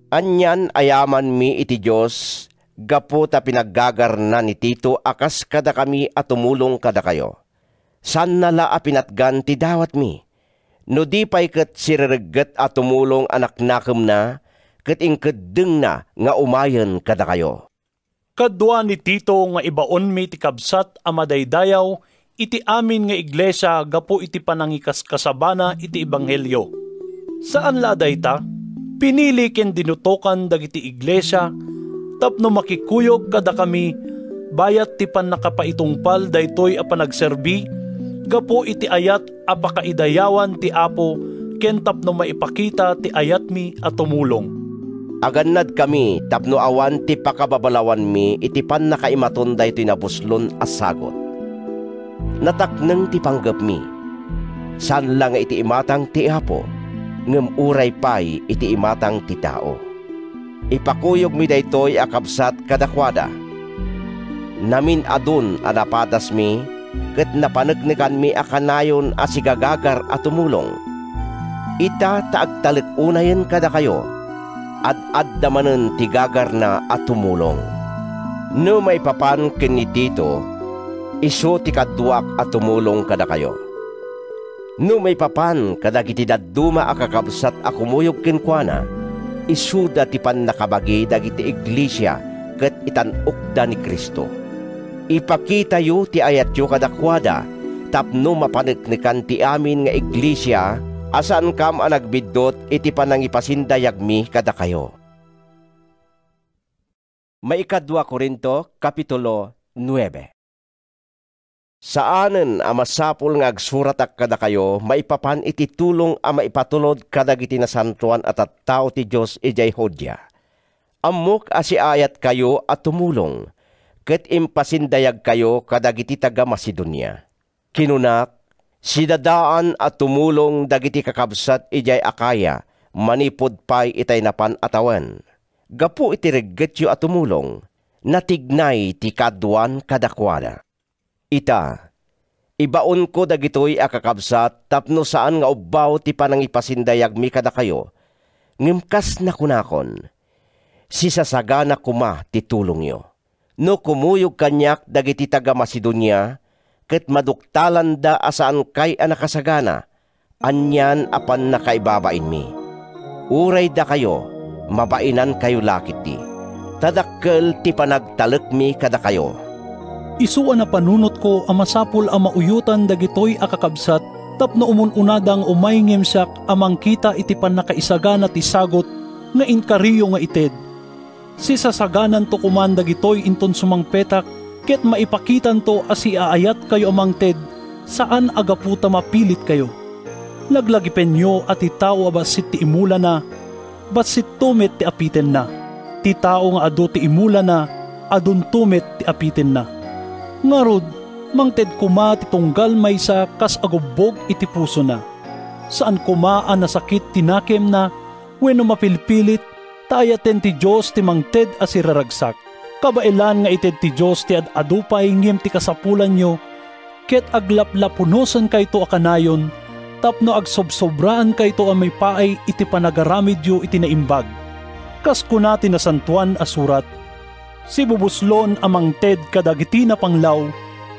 Anian a yamanmi iti Dios gapu ta pinaggagarna ni Tito a kas kadakami a tumulong kadakayo. Saanna la a pinatgan ti dawatmi. No di pay ket sireregget a tumulong a naknakemna ket inkeddengna nga umayen kadakayo. Kadua ni Tito nga ibaonmi ti kabsat a madaydayaw iti amin nga iglesia gapu iti panangikaskasabana iti ebanghelio. Saan la a dayta, pinili ken dinutokan dagiti iglesia tapno makikuyog kadakami bayat ti pannakapaitungpal daytoy a panagserbi gapu iti ayat a pakaidayawan ti Apo ken tapno maipakita ti ayatmi a tumulong. Agannadkami tapno awan ti pakababalawanmi iti pannakaimaton daytoy nabuslon a sagut. Natakneng ti panggepmi, saan la nga iti imatang ti Apo, ngem uray pay iti imatang ti tao. Ipakuyogmi daytoy a kabsat kadakuada. Namin-adun a napadasmi ket napaneknekanmi a kanayon a sigagagar a tumulong. Ita ta agtalek unayen kadakayo, ad-adda manen ti gagarna a tumulong. No maipapan ken ni Tito, isu ti kaduak a tumulong kadakayo. No maipapan kadagiti dadduma a kakabsat a kumuyog kenkuana, isuda ti pannakabagi dagiti iglesia ket itan-okda ni Cristo. Ipakitayo ti ayatyo kadakuada tapno mapaneknekan ti amin nga iglesia a saankam a nagbiddut iti panangipasindayagmi kadakayo. Maikadua Corinto, Kapitulo nuebe. Saanen a masapul nga agsuratak kadakayo maipapan iti tulong a maipatulod kadagiti nasantoan a tattao ti Dios idiay Judea. Ammok a siaayatkayo a tumulong, ket impasindayagkayo kadagiti taga-Macedonia. Kinunak, sidadaan a tumulong dagiti kakabsat idiay Acaya manipud pay itay napan a tawen. Gapu iti reggetyo a tumulong, natignay ti kaaduan kadakuada. Ita, ibaonko dagitoy a kakabsat tapno saan nga ubbaw ti panangipasindayagmi kadakayo, ngem kas nakunakon, sisasagana koma ti tulongyo. No kumuyog kaniak dagiti taga-Macedonia ket maduktalanda a saankay a nakasagana, anian a pannakaibabainmi. Uray dakayo, mabainankayo la ketdi. Ta dakkel ti panagtalekmi kadakayo. Isu a napanunotko a masapul a mauyotan dagitoy a kakabsat tapno umun-unada nga umay ngem siak a mangkita iti pannakaisagana ti sagut nga inkariyo nga ited. Sisasagananto koman dagitoy inton sumangpetak ket maipakitanto a siaayatkayo a mangted saan a gapu ta mapilitkayo. Laglagipenyo a ti tao a bassit ti imulana, bassitto met ti apitenna. Ti tao nga adu ti imulana, adunto met ti apitenna. Ngarud, mangted koma ti tunggal maysa kas agubbog iti pusona. Saan koma a nasakit ti nakemna wenno mapilpilit, ta ayaten ti Dios ti mangted a siraragsak. Kabaelan nga ited ti Dios ti ad-adu pay ngem ti kasapulanyo, ket aglaplapunosenkayto a kanayon tapno agsobsobraankayto a maipaay iti panagaramidyo iti naimbag. Kas kuna ti Nasantoan a Surat, "Sibubuslon a mangted kadagiti napanglaw,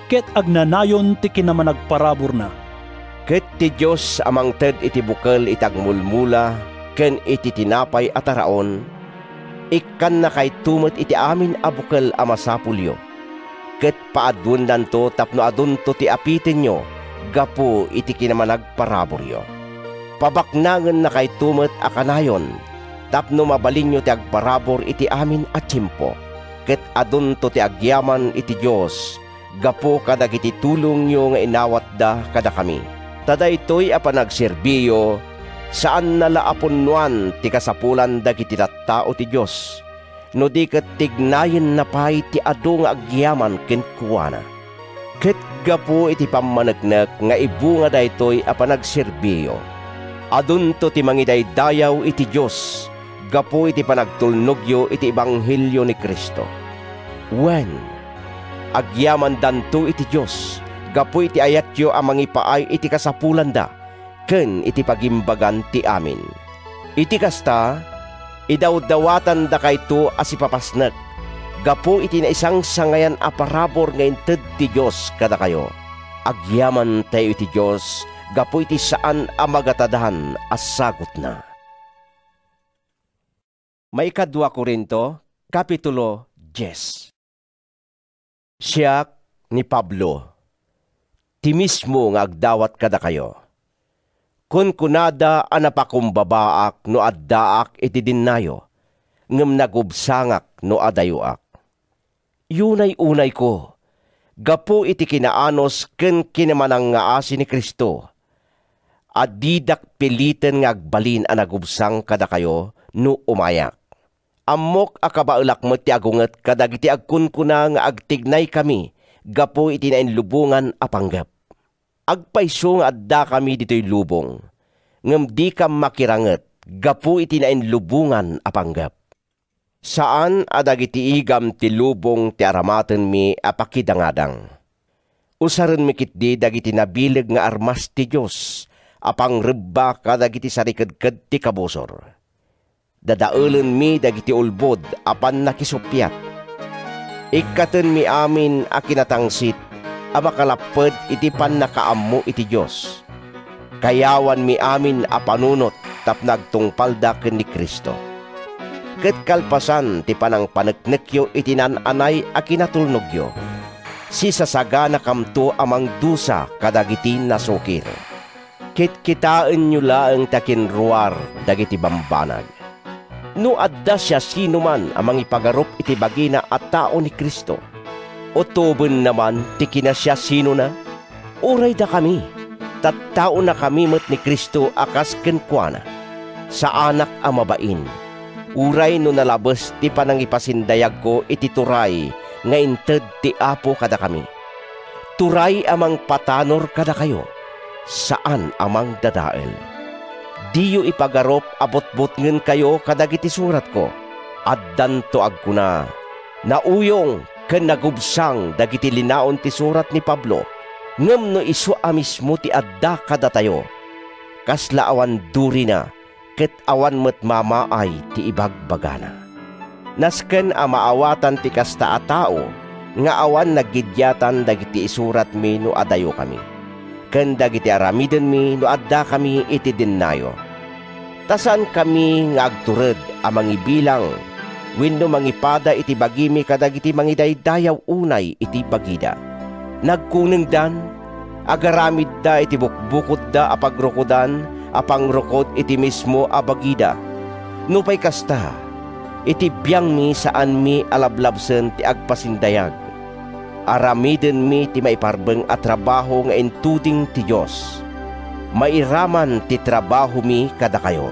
ket agnanayon ti kinamanagparaburna." Ket ti Dios a mangted iti bukel iti agmulmula ken iti tinapay a taraon, ikkannakayto met iti amin a bukel a masapulyo, ket paaduennanto tapno adunto ti apitenyo gapu iti kinamanagparaburyo. Pabaknangennakayto met a kanayon tapno mabalinyo ti agparabur iti amin a tiempo, ket adunto ti agyaman iti Dios gapu kadagiti tulongyo nga inawatda kadakami. Ta daytoy a panagserbiyo, saanna la a punnoan ti kasapulan dagiti tattao ti Dios, no di ket tignayenna pay ti adu nga agyaman kenkuana. Ket gapu iti pammaneknek nga ibunga daytoy a panagserbiyo, adunto ti mangidaydayaw iti Dios gapu iti panagtulnogyo iti ebanghelio ni Cristo. Wen, agyamandanto iti Dios gapu iti ayatyo a mangipaay iti kasapulanda ken iti pagimbagan ti amin. Iti kasta, idawdawatandakayto a sipapasnek gapu iti naisangsangayan a parabur nga inted ti Dios kadakayo. Agyamantay iti Dios gapu iti saan a magatadan a sagutna. Maikadua Corinto, Kapitulo dies. Siak ni Pablo, ti mismo nga agdawat kadakayo. Kunkunada a napakumbabaak no addaak iti dennayo, ngem nagubsangak no adayoak. Yunay-unayko, gapu iti kinaanus ken kinamanangngaasi ni Cristo, a didak piliten nga agbalin a nagubsang kadakayo no umayak. Ammok a kabaelak met ti agunget kadagiti agkunkuna nga agtignaykami gapu iti nainlubongan a panggep. Agpayso nga addakami ditoy lubong, ngem dikam makiranget gapu iti nainlubongan a panggep. Saan a dagiti igam ti lubong ti aramatenmi a pakidangadang. Usarenmi ketdi dagiti nabileg nga armas ti Dios a pangrebba kadagiti sarikedked ti kabusor. Dadaelenmi dagiti ulbod a pannakisuppiat. Ikkatenmi amin a kinatangsit a makalapped iti pannakaammo iti Dios. Kayawanmi amin a panunot tapno agtungpalda ken ni Cristo. Ket kalpasan ti panangpaneknekyo iti naan-anay a kinatulnogyo, sisasaganakamto a mangdusa kadagiti nasukir. Kitkitaenyo laeng ti akinruar dagiti bambanag. No adda siasinoman a mangipagarup iti bagina a tao ni Cristo, Utobenna man ti kinasiasinona? Uray dakami, tattaonakami met ni Cristo a kas kenkuana. Saanak a mabain, uray no nalabes ti panangipasindayagko iti turay nga inted ti Apo kadakami. Turay a mangpatanor kadakayo, saan a mangdadael. Diyo ipagarup a butbutngenkayo kadagiti suratko. Addanto agkuna, nauyong ken nagubsang dagiti linaon ti surat ni Pablo, ngem no isu a mismo ti adda kadatayo, kasla awan durina ket awan met mamaay ti ibagbagana. Nasken a maawatan ti kasta a tao nga awan nagidiatan dagiti isuratmi no adayokami, ken dagiti aramidenmi no addakami iti dennayo. Ta saankami nga agtured a mangibilang wenno mangipada iti bagimi kadagiti mangidaydayaw unay iti bagida. Nagkunengdan, agaramidda iti bukbukodda a pagrukodan a pangrukod iti mismo a bagida. Nupay kasta, iti biangmi saanmi a lablabsen ti agpasindayag. Aramidenmi ti maiparbeng a trabaho nga intuding ti Dios. Mairaman ti trabahomi kadakayo.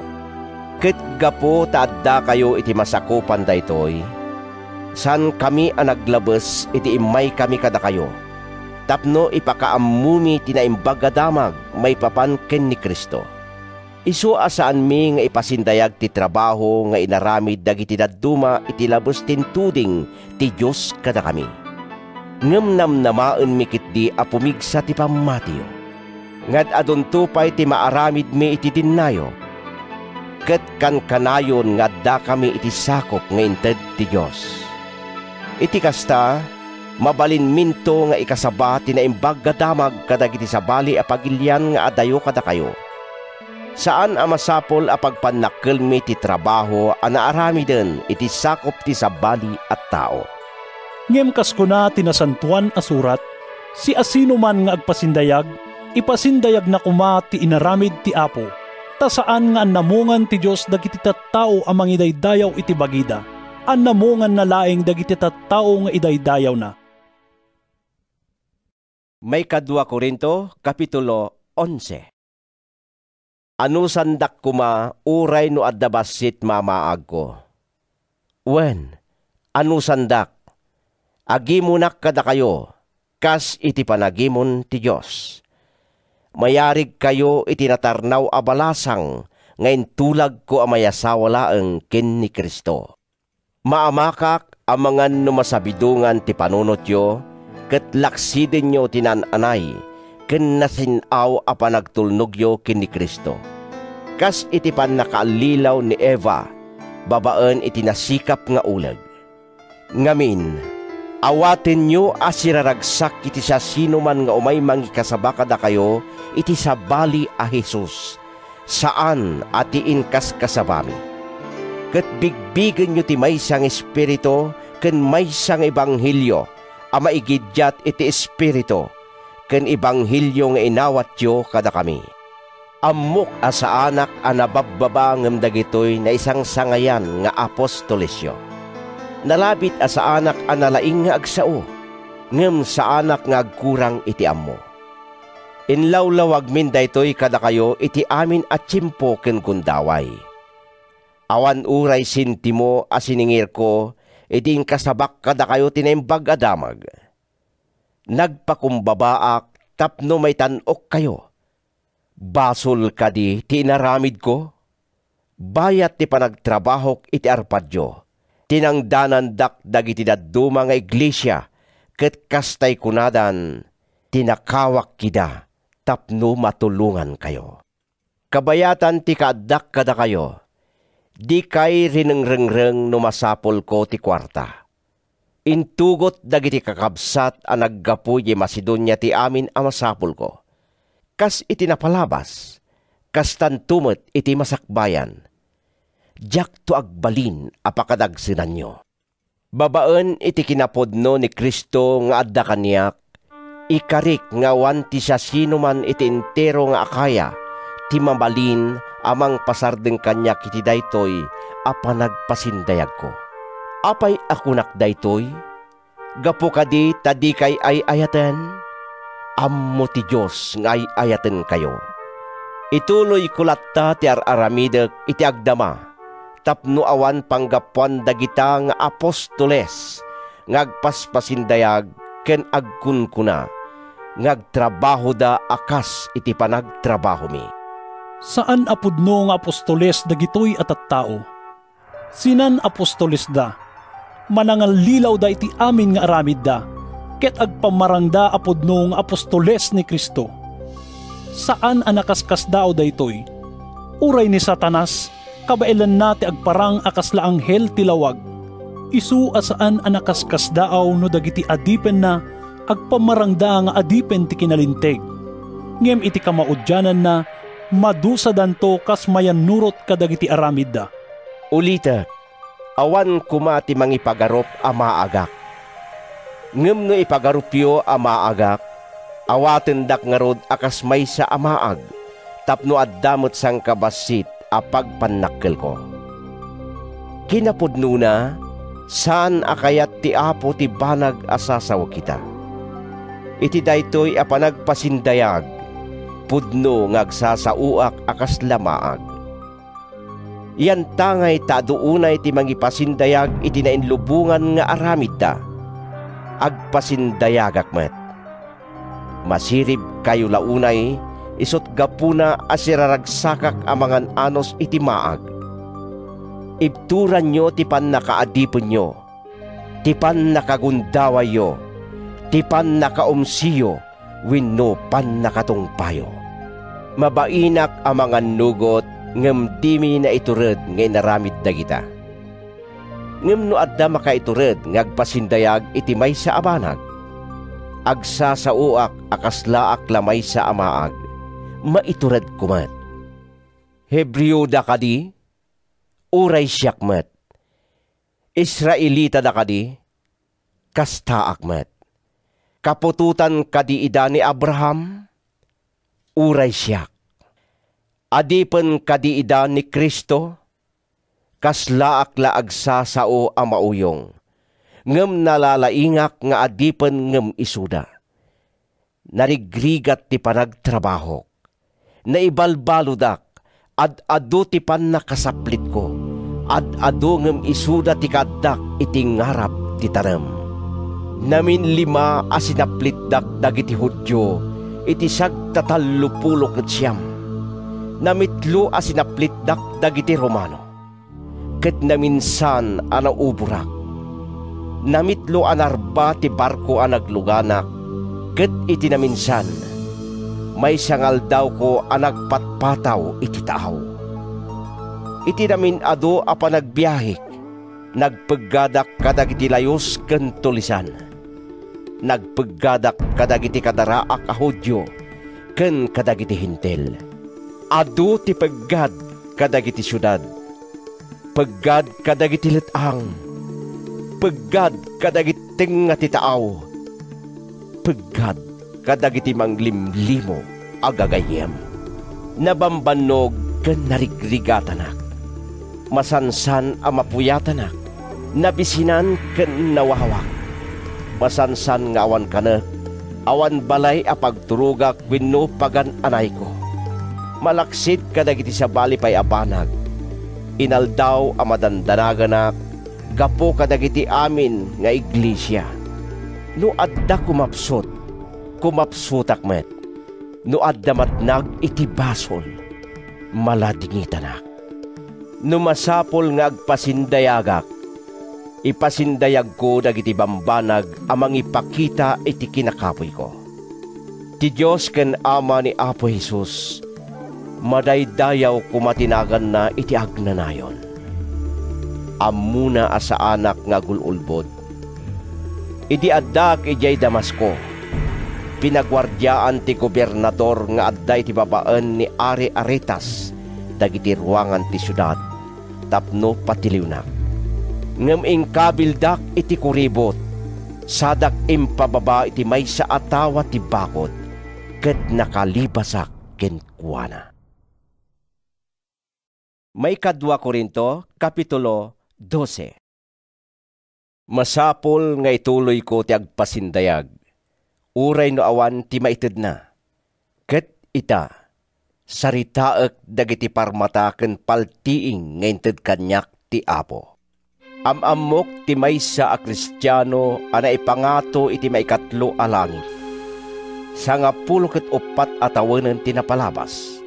Ket gapu ta addakayo iti masakupan daytoy, saankami a naglabes iti immaykami kadakayo tapno ipakaammomi ti Naimbag a Damag maipapan ken ni Cristo. Isu a saanmi nga ipasindayag ti trabaho nga inaramid dagiti dadduma iti labes ti intuding ti Dios kadakami. Ngem namnamaenmi ketdi a pumigsa ti pammatiyo. Ngad-adunto pay ti maaramidmi iti dennayo, ket kankanayon nga addakami iti sakup nga inted ti Dios. Iti kasta, mabalinminto nga ikasaba ti Naimbag a Damag kadagiti sabali a pagilian nga adayo kadakayo. Saan a masapul a pagpannakkelmi ti trabaho a naaramiden iti sakup ti sabali a tao. Ngem kas kuna ti Nasantoan a Surat, "Siasinoman nga agpasindayag, ipasindayagna koma ti inaramid ti Apo." Ta saan nga annamongan ti Dios dagiti tattao a mangidaydayaw iti bagida, annamonganna laeng dagiti tattao nga idaydayawna. Maikadua Corinto, Kapitulo onse. Anusandak koma uray no adda bassit mamaagko? Wen, anusandak, agimonak kadakayo kas iti panagimon ti Dios. Mayarigkayo iti natarnaw a balasang nga intulagko a mayasawa laeng ken ni Cristo. Maamakak amangan no masabidongan ti panunotyo ket laksidenyo ti naan-anay ken nasin-aw a panagtulnogyo ken ni Cristo, kas iti pannakaallilaw ni Eva babaen iti nasikap nga uleg. Ngamin, awatenyo a siraragsak iti siasinoman nga umay mangikasaba kadakayo iti sabali a Jesus, saan a ti inkaskasabami. Ket bigbigenyo ti maysa nga Espiritu ken maysa nga ebanghelio a maigiddiat iti Espiritu ken ebanghelio nga inawatyo kadakami. Ammok a saanak a nababbaba ngem dagitoy naisangsangayan nga apostolesyo. Nalabit a saanak a nalaing nga agsao, ngem saanak nga agkurang iti ammo. Inlawlawagmin daytoy kadakayo iti amin a tiempo ken gundaway. Awan uray sentimo a siningirko idi inkasabak kadakayo ti Naimbag a Damag. Nagpakumbabaak tapno maitan-okkayo. Basol kadi ti inaramidko? Bayat ti panagtrabahok iti arpadyo, tinangdanandak dagiti dadduma nga iglesia, ket kastay kunadan, tinakawak ida tapno matulongankayo. Kabayatan ti kaaddak kadakayo, dikay rinengrengreng no masapulko ti kuarta. Intugot dagiti kakabsat a naggapu idiay Macedonia ti amin a masapulko. Kas iti napalabas, kastanto met iti masakbayan. Diakto agbalin a pakadagsenanyo. Babaen iti kinapudno ni Cristo nga adda kaniak, ikarik nga awan ti siasinoman iti entero nga Acaya ti mabalin a mangpasardeng kaniak iti daytoy a panagpasindayagko. Apay a kunak daytoy? Gapu kadi ta dikay ay-ayaten? Ammo ti Dios nga ay-ayatenkayo. Ituloyko latta ti ar-aramidek iti agdama tapno awan panggapuan dagita nga apostoles nga agpaspasindayag ken agkunkuna nga agtrabahoda a kas iti panagtrabahomi. Saan a pudno nga apostoles dagitoy a tattao. Sinan-apostolesda, manangallilawda iti amin nga aramidda, ket agpammarangda a pudno nga apostoles ni Cristo. Saan a nakaskasdaaw daytoy. Uray ni Satanas, kabaelanna ti agparang a kasla anghel ti lawag. Isu a saan a nakaskasdaaw no dagiti adipenna agpammarangda nga adipen ti kinalinteg. Ngem iti kamaudiananna, madusadanto kas mayannurot kadagiti aramidda. Ulitek, awan koma ti mangipagarup a maagak. Ngem no ipagarupyo a maagak, awatendak ngarud a kas maysa a maag, tapno adda met sangkabassit a pagpannakkelko. Kinapudnona, saan a kayat ti Apo ti banag a sasao kita. Iti daytoy a panagpasindayag, pudno nga agsasaoak a kasla maag. Yantangay ta adu unay ti mangipasindayag iti nainlubongan nga aramidda, agpasindayagak met. Masiribkayo la unay, isut' gapuna a siraragsakak a mangan-anus iti maag. Ibturanyo ti pannakaadipenyo, ti pannakagundawayyo, ti pannakaumsiyo, wenno pannakatungpayo. Mabainak a mangannugot ngem dimi naitured nga inaramid dagita. Ngem no adda makaitured nga agpasindayag iti maysa a banag, agsasaoak a kaslaak la maysa a maag, maituredko met. Hebreo da kadi? Uray siak met. Israelita da kadi? Kastaak met. Kaputotan kadi ida ni Abraham? Uray siak. Adipen kadi ida ni Cristo? Kaslaak la agsasao a mauyong, ngem nalalaingak nga adipen ngem isuda. Narigrigat ti panagtrabahok. Naibalbalodak, ad-adu ti pannakasaplitko, ad-adu ngem isuda ti kaaddak iti ngarab ti tanem. Naminlima a sinaplitdak dagiti Judio iti sagtatallo pulo ket siam. Namitlo a sinaplitdak dagiti Romano, ket naminsan a nauborak. Namitlo a narba ti barko a nagluganak, ket iti naminsan, maysa nga aldawko a nagpatpataw iti taaw. Iti namin-adu a panagbiahek, nagpeggadak kadagiti layus ken tulisan. Nagpeggadak kadagiti kadaraak a Judio ken kadagiti Hentil. Adu ti peggad kadagiti siudad, peggad kadagiti let-ang, peggad kadagiti tengnga ti taaw, peggad kadagiti manglimlimo a gagayyem. Nabambannog ken narigrigatanak. Masansan a mapuyatanak, nabisinan ken nawawak. Masansan nga awan kanek, awan balay a pagturogak wenno pagan-anayko. Malaksid kadagiti sabali pay a banag, inaldaw a madandanaganak gapu kadagiti amin nga iglesia. No adda kumapsut, kumapsutak met. No adda matnag iti basol, maladingitanak. No masapul nga agpasindayagak, ipasindayagko dagiti bambanag a mangipakita iti kinakapuyko. Ti Dios ken Ama ni Apo Jesus, madaydayaw koma ti naganna iti agnanayon. Ammona a saanak nga agul-ulbod. Idi addaak idiay Damasco, pinaguardiaan ti gobernador nga adda iti babaen ni Ari Aretas dagiti ruangan ti siudad tapno patiliwnak. Ngem inkabildak iti kuribot, sadak impababa iti maysa a tawa ti bakod, ket nakalibasak kenkuana. Maikadua Corinto, Kapitulo dose. Masapul nga ituloyko ti agpasindayag, uray no awan ti maitedna. Ket ita, saritaek dagiti parmata ken paltiing nga inted kaniak ti Apo. Am-ammok ti maysa a Kristiano a naipangato iti maikatlo a langit. Sangapulo ket uppat a tawenen ti napalabas.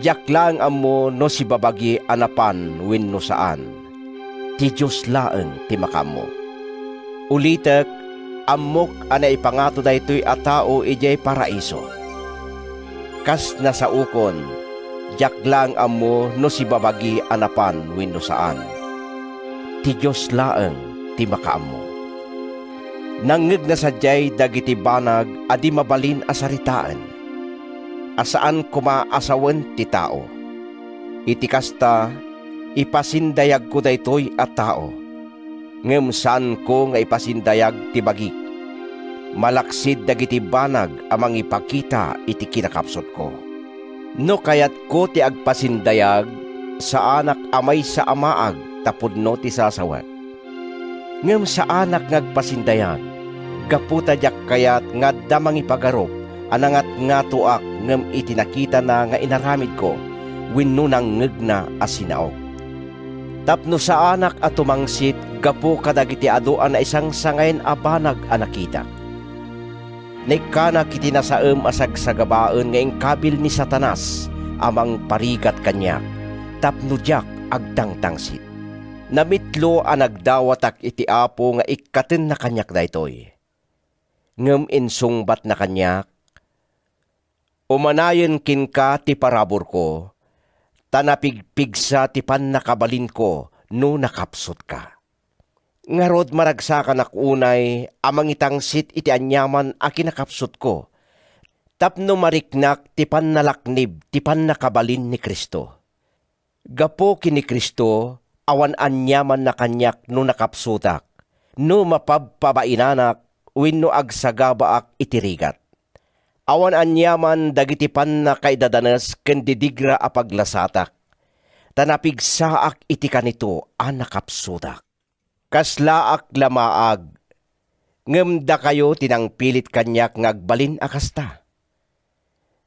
Diak laeng ammo no sibabagi a napan wenno saan. Ti Dios laeng ti makaammo. Ulitek, ammok a naipangato daytoy a tao idiay Paraiso. Kas nasaokon, diak laeng ammo no sibabagi a napan wenno saan. Ti Dios laeng ti makaammo. Nangngegna sadiay dagiti banag a di mabalin a saritaen, a saan koma a sawen ti tao. Iti kasta, ipasindayagko daytoy a tao, ngem saanko nga ipasindayag ti bagik, malaksid dagiti banag a mangipakita iti kinakapsutko. No kayatko ti agpasindayag, saanak a maysa a maag ta pudno ti sasawek. Ngem saanak nga agpasindayag, gapu ta diak kayat nga adda mangipagarup a nangatngatoak ngem iti nakitana nga inaramidko wenno nangngegna a sinaok. Tapno saanak a tumangsit gapu kadagiti adu a naisangsangayan a banag a nakitak. Naikkanak iti nasaem a sagsagabaen nga inkabil ni Satanas a mangparigat kaniak tapno diak agtangtangsit. Namitlo a nagdawatak iti Apo nga ikkatenna kaniak daytoy. Ngem insungbatna kaniak, "Umanayen kenka ti paraburko, ta napigpigsa ti pannakabalinko no nakapsutka." Ngarud, maragsakanak unay a mangitangsit iti aniaman a kinakapsutko, tapno mariknak ti pannalaknib ti pannakabalin ni Cristo. Gapu ken ni Cristo, awan aniamanna kaniak no nakapsutak, no mapabpabainanak, wenno agsagabaak iti rigat. Awan aniaman dagiti pannakaidadanes ken didigra a paglasatak, ta napigsaak iti kanito a nakapsutak. Kaslaak la maag, ngem dakayo ti nangpilit kaniak nga agbalin a kasta.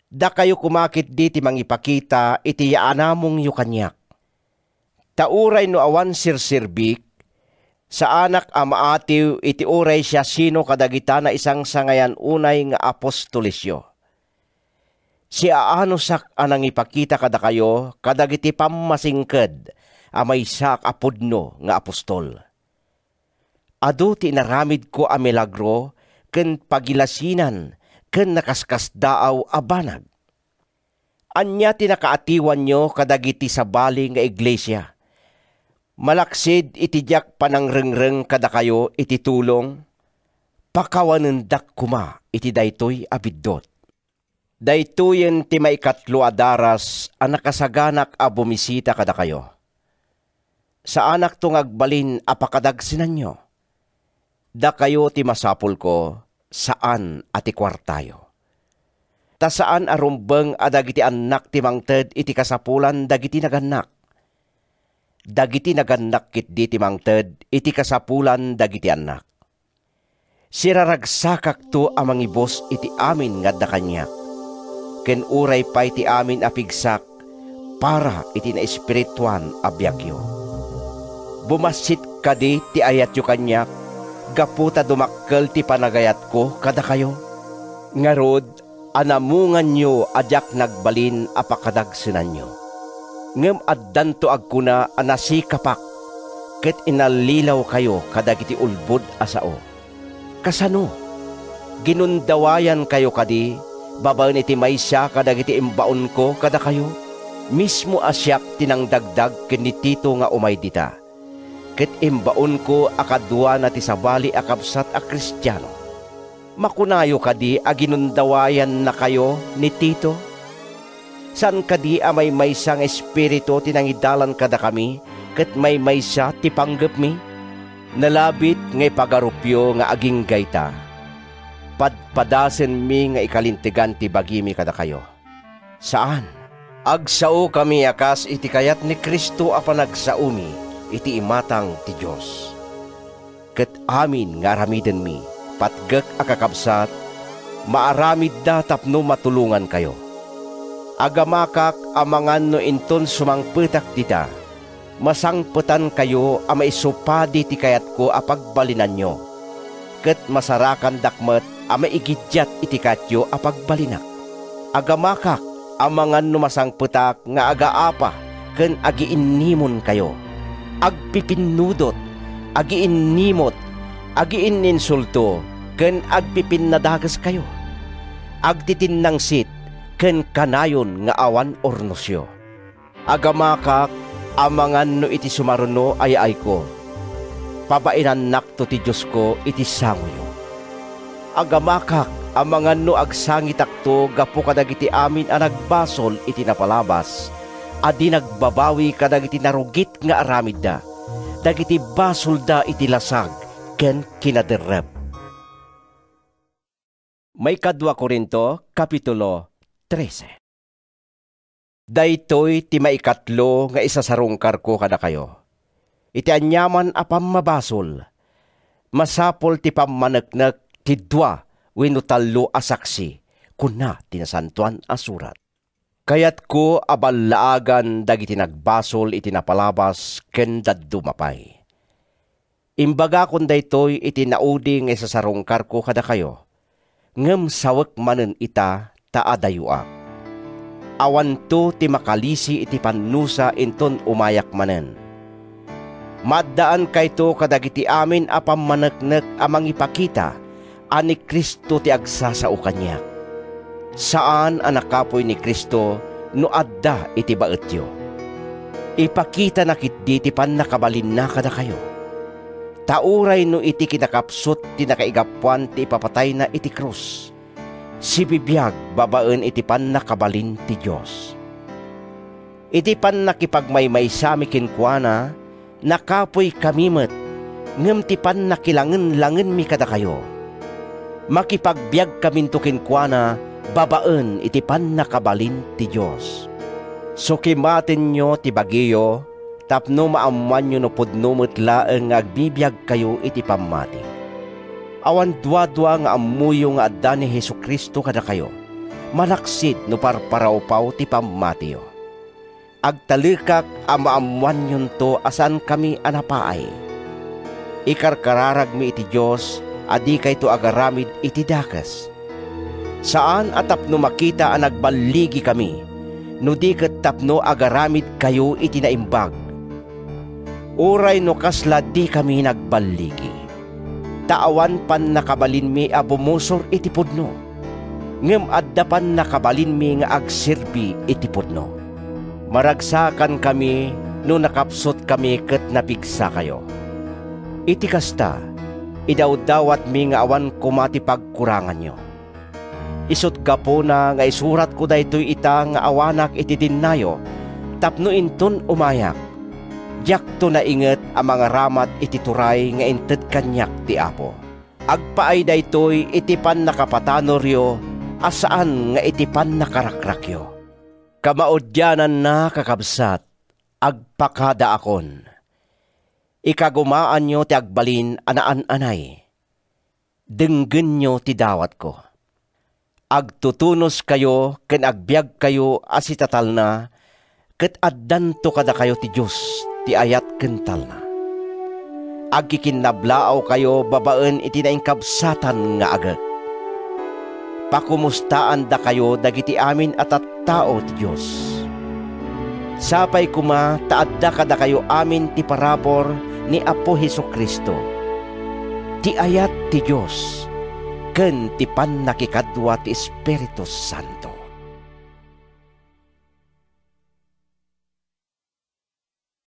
Dakayo koma ketdi ti mangipakita iti yaanamongyo kaniak. Ta uray no awan serserbik, saanak a maatiw iti uray siasino kadagita naisangsangayan unay nga apostolesyo. Siaanusak a nangipakita kadakayo kadagiti pammasingked a maysaak a pudno nga apostol. Adu ti inaramidko a milagro ken pagilasinan ken nakaskasdaaw a banag. Ania ti nakaatiwanyo kadagiti sabali nga iglesia? Malaksid iti diak panangrengreng kadakayo iti tulong, pakawanendak koma iti daytoy a biddut. Daytoyen ti maikatlo a daras a nakasaganak a bumisita kadakayo. Saanakto nga agbalin a pakadagsenanyo. Dakayo ti masapulko, saan a ti kuartayo. Ta saan a rumbeng a dagiti annak ti mangted iti kasapulan dagiti nagannak. Dagiti nagannak ketdi ti mangted iti kasapulan dagiti annak. Siraragsakakto a mangibus iti amin nga adda kaniak, ken uray pay ti amin a pigsak para iti naespirituan a biagyo. Bumassit kadi ti ayatyo kaniak gapu ta dumakkel ti panagayatko kadakayo? Ngarud, anamunganyo a diak nagbalin a pakadagsenanyo. Ngem addanto agkuna a nasikapak ket inallilawkayo kadagiti ulbod a sao. Kasano? Ginundawayankayo kadi babaen iti maysa kadagiti imbaonko kadakayo? Mismo a siak ti nangdagdag ken ni Tito nga umay dita, ket imbaonko a kaduana ti sabali a kabsat a Kristiano. Makunayo kadi a ginundawayannakayo ni Tito? Saan kadi a maymaysa nga espiritu ti nangidalan kadakami ket maymaysa ti panggepmi? Nalabit nga ipagarupyo nga agingga ita, padpadasenmi nga ikalintegan ti bagimi kadakayo. Saan. Agsaokami a kas iti kayat ni Cristo a panagsaomi iti imatang ti Dios. ket amin nga aramidenmi, patgek a kakabsat, maaramidda tapno matulongankayo. Agamakak amangan no inton sumangpetak dita, masangpetankayo a maisupadi ti kayatko a pagbalinanyo, ket masarakandak met a maigiddiat iti kayatyo a pagbalinak. Agamakak amangan no masangpetak nga agaapa ken agiinnimonkayo, agpipinnudot, agiinnimot, agiinninsulto, ken agpipinnadageskayo, agtitinnangsit, ken kanayon nga awan urnosyo. Agamakak amangan no iti sumaruno a yaayko, pabainannakto ti Diosko iti sangoyo. Agamakak amangan no agsangitakto gapu kadagiti amin a nagbasol iti napalabas a di nagbabawi kadagiti narugit nga aramidda, dagiti basolda iti lasag ken kinaderrep. Maikadua Corinto, Kapitulo trese. Daytoy ti maikatlo nga isasarungkarko kadakayo. Iti aniaman a pammabasol, masapul ti pammaneknek ti dua wenno tallo a saksi, kuna ti Nasantoan a Surat. Kayatko a ballaagan dagiti nagbasol iti napalabas ken dadduma pay. Imbagakon daytoy iti naudi nga isasarungkarko kadakayo, ngem sawek manen ita ta adayoak. Awanto ti makalisi iti pannusa inton umayak manen. Maaddaankayto kadagiti amin a pammaneknek a mangipakita a ni Cristo ti agsasao kaniak. Saan a nakapuy ni Cristo no adda iti baetyo. Ipakitana ketdi ti pannakabalinna kadakayo. Ta uray no iti kinakapsut ti nakaigapuan ti ipapatayna iti krus, sibibiag babaen iti pannakabalin ti Dios. Iti pannakipagmaymaysami kenkuana, nakapuykami met, ngem ti pannakilangen-langenmi kadakayo, makipagbiagkaminto kenkuana babaen iti pannakabalin ti Dios. Sukimatenyo ti bagiyo tapno maammoanyo no pudno met laeng nga agbibiagkayo iti pammati. Awan duadua nga ammoyo nga adda ni Jesu-Cristo kadakayo, malaksid no parparawpaw ti pammatiyo. Agtalekak a maammoanyonto a saankami a napaay. Ikarkararagmi iti Dios a dikayto agaramid iti dakes. Saan a tapno makita a nagballigikami, no di ket tapno agaramidkayo iti naimbag. Uray no kasla dikami nagballigi, ta awan pannakabalinmi a bumusor iti pudno, ngem adda pannakabalinmi nga agserbi iti pudno. Maragsakankami no nakapsutkami ket napigsakayo. Iti kasta, idawdawatmi nga awan koma ti pagkuranganyo. Isut' gapuna nga isuratko daytoy ita nga awanak iti dennayo, tapno inton umayak, diakto nainget a mangaramat iti turay nga inted kaniak ti Apo. Agpaay daytoy iti pannakapatanoryo a saan nga iti pannakarakrakyo. Kamaudiananna, kakabsat, agpakadaakon. Ikagumaanyo ti agbalin a naan-anay. Denggenyo ti dawatko. Agtutunoskayo ken agbiagkayo a sitatalna, ket addanto kadakayo ti Dios ti ayat ken talna. Agkikinnablaawkayo babaen iti nainkabsatan nga agek. Pakomustaandakayo dagiti amin a tattao ti Dios. Sapay koma ta adda kadakayo amin ti parabur ni Apo Jesu-Cristo, ti ayat ti Dios, ken ti pannakikadua ti Espiritu Santo.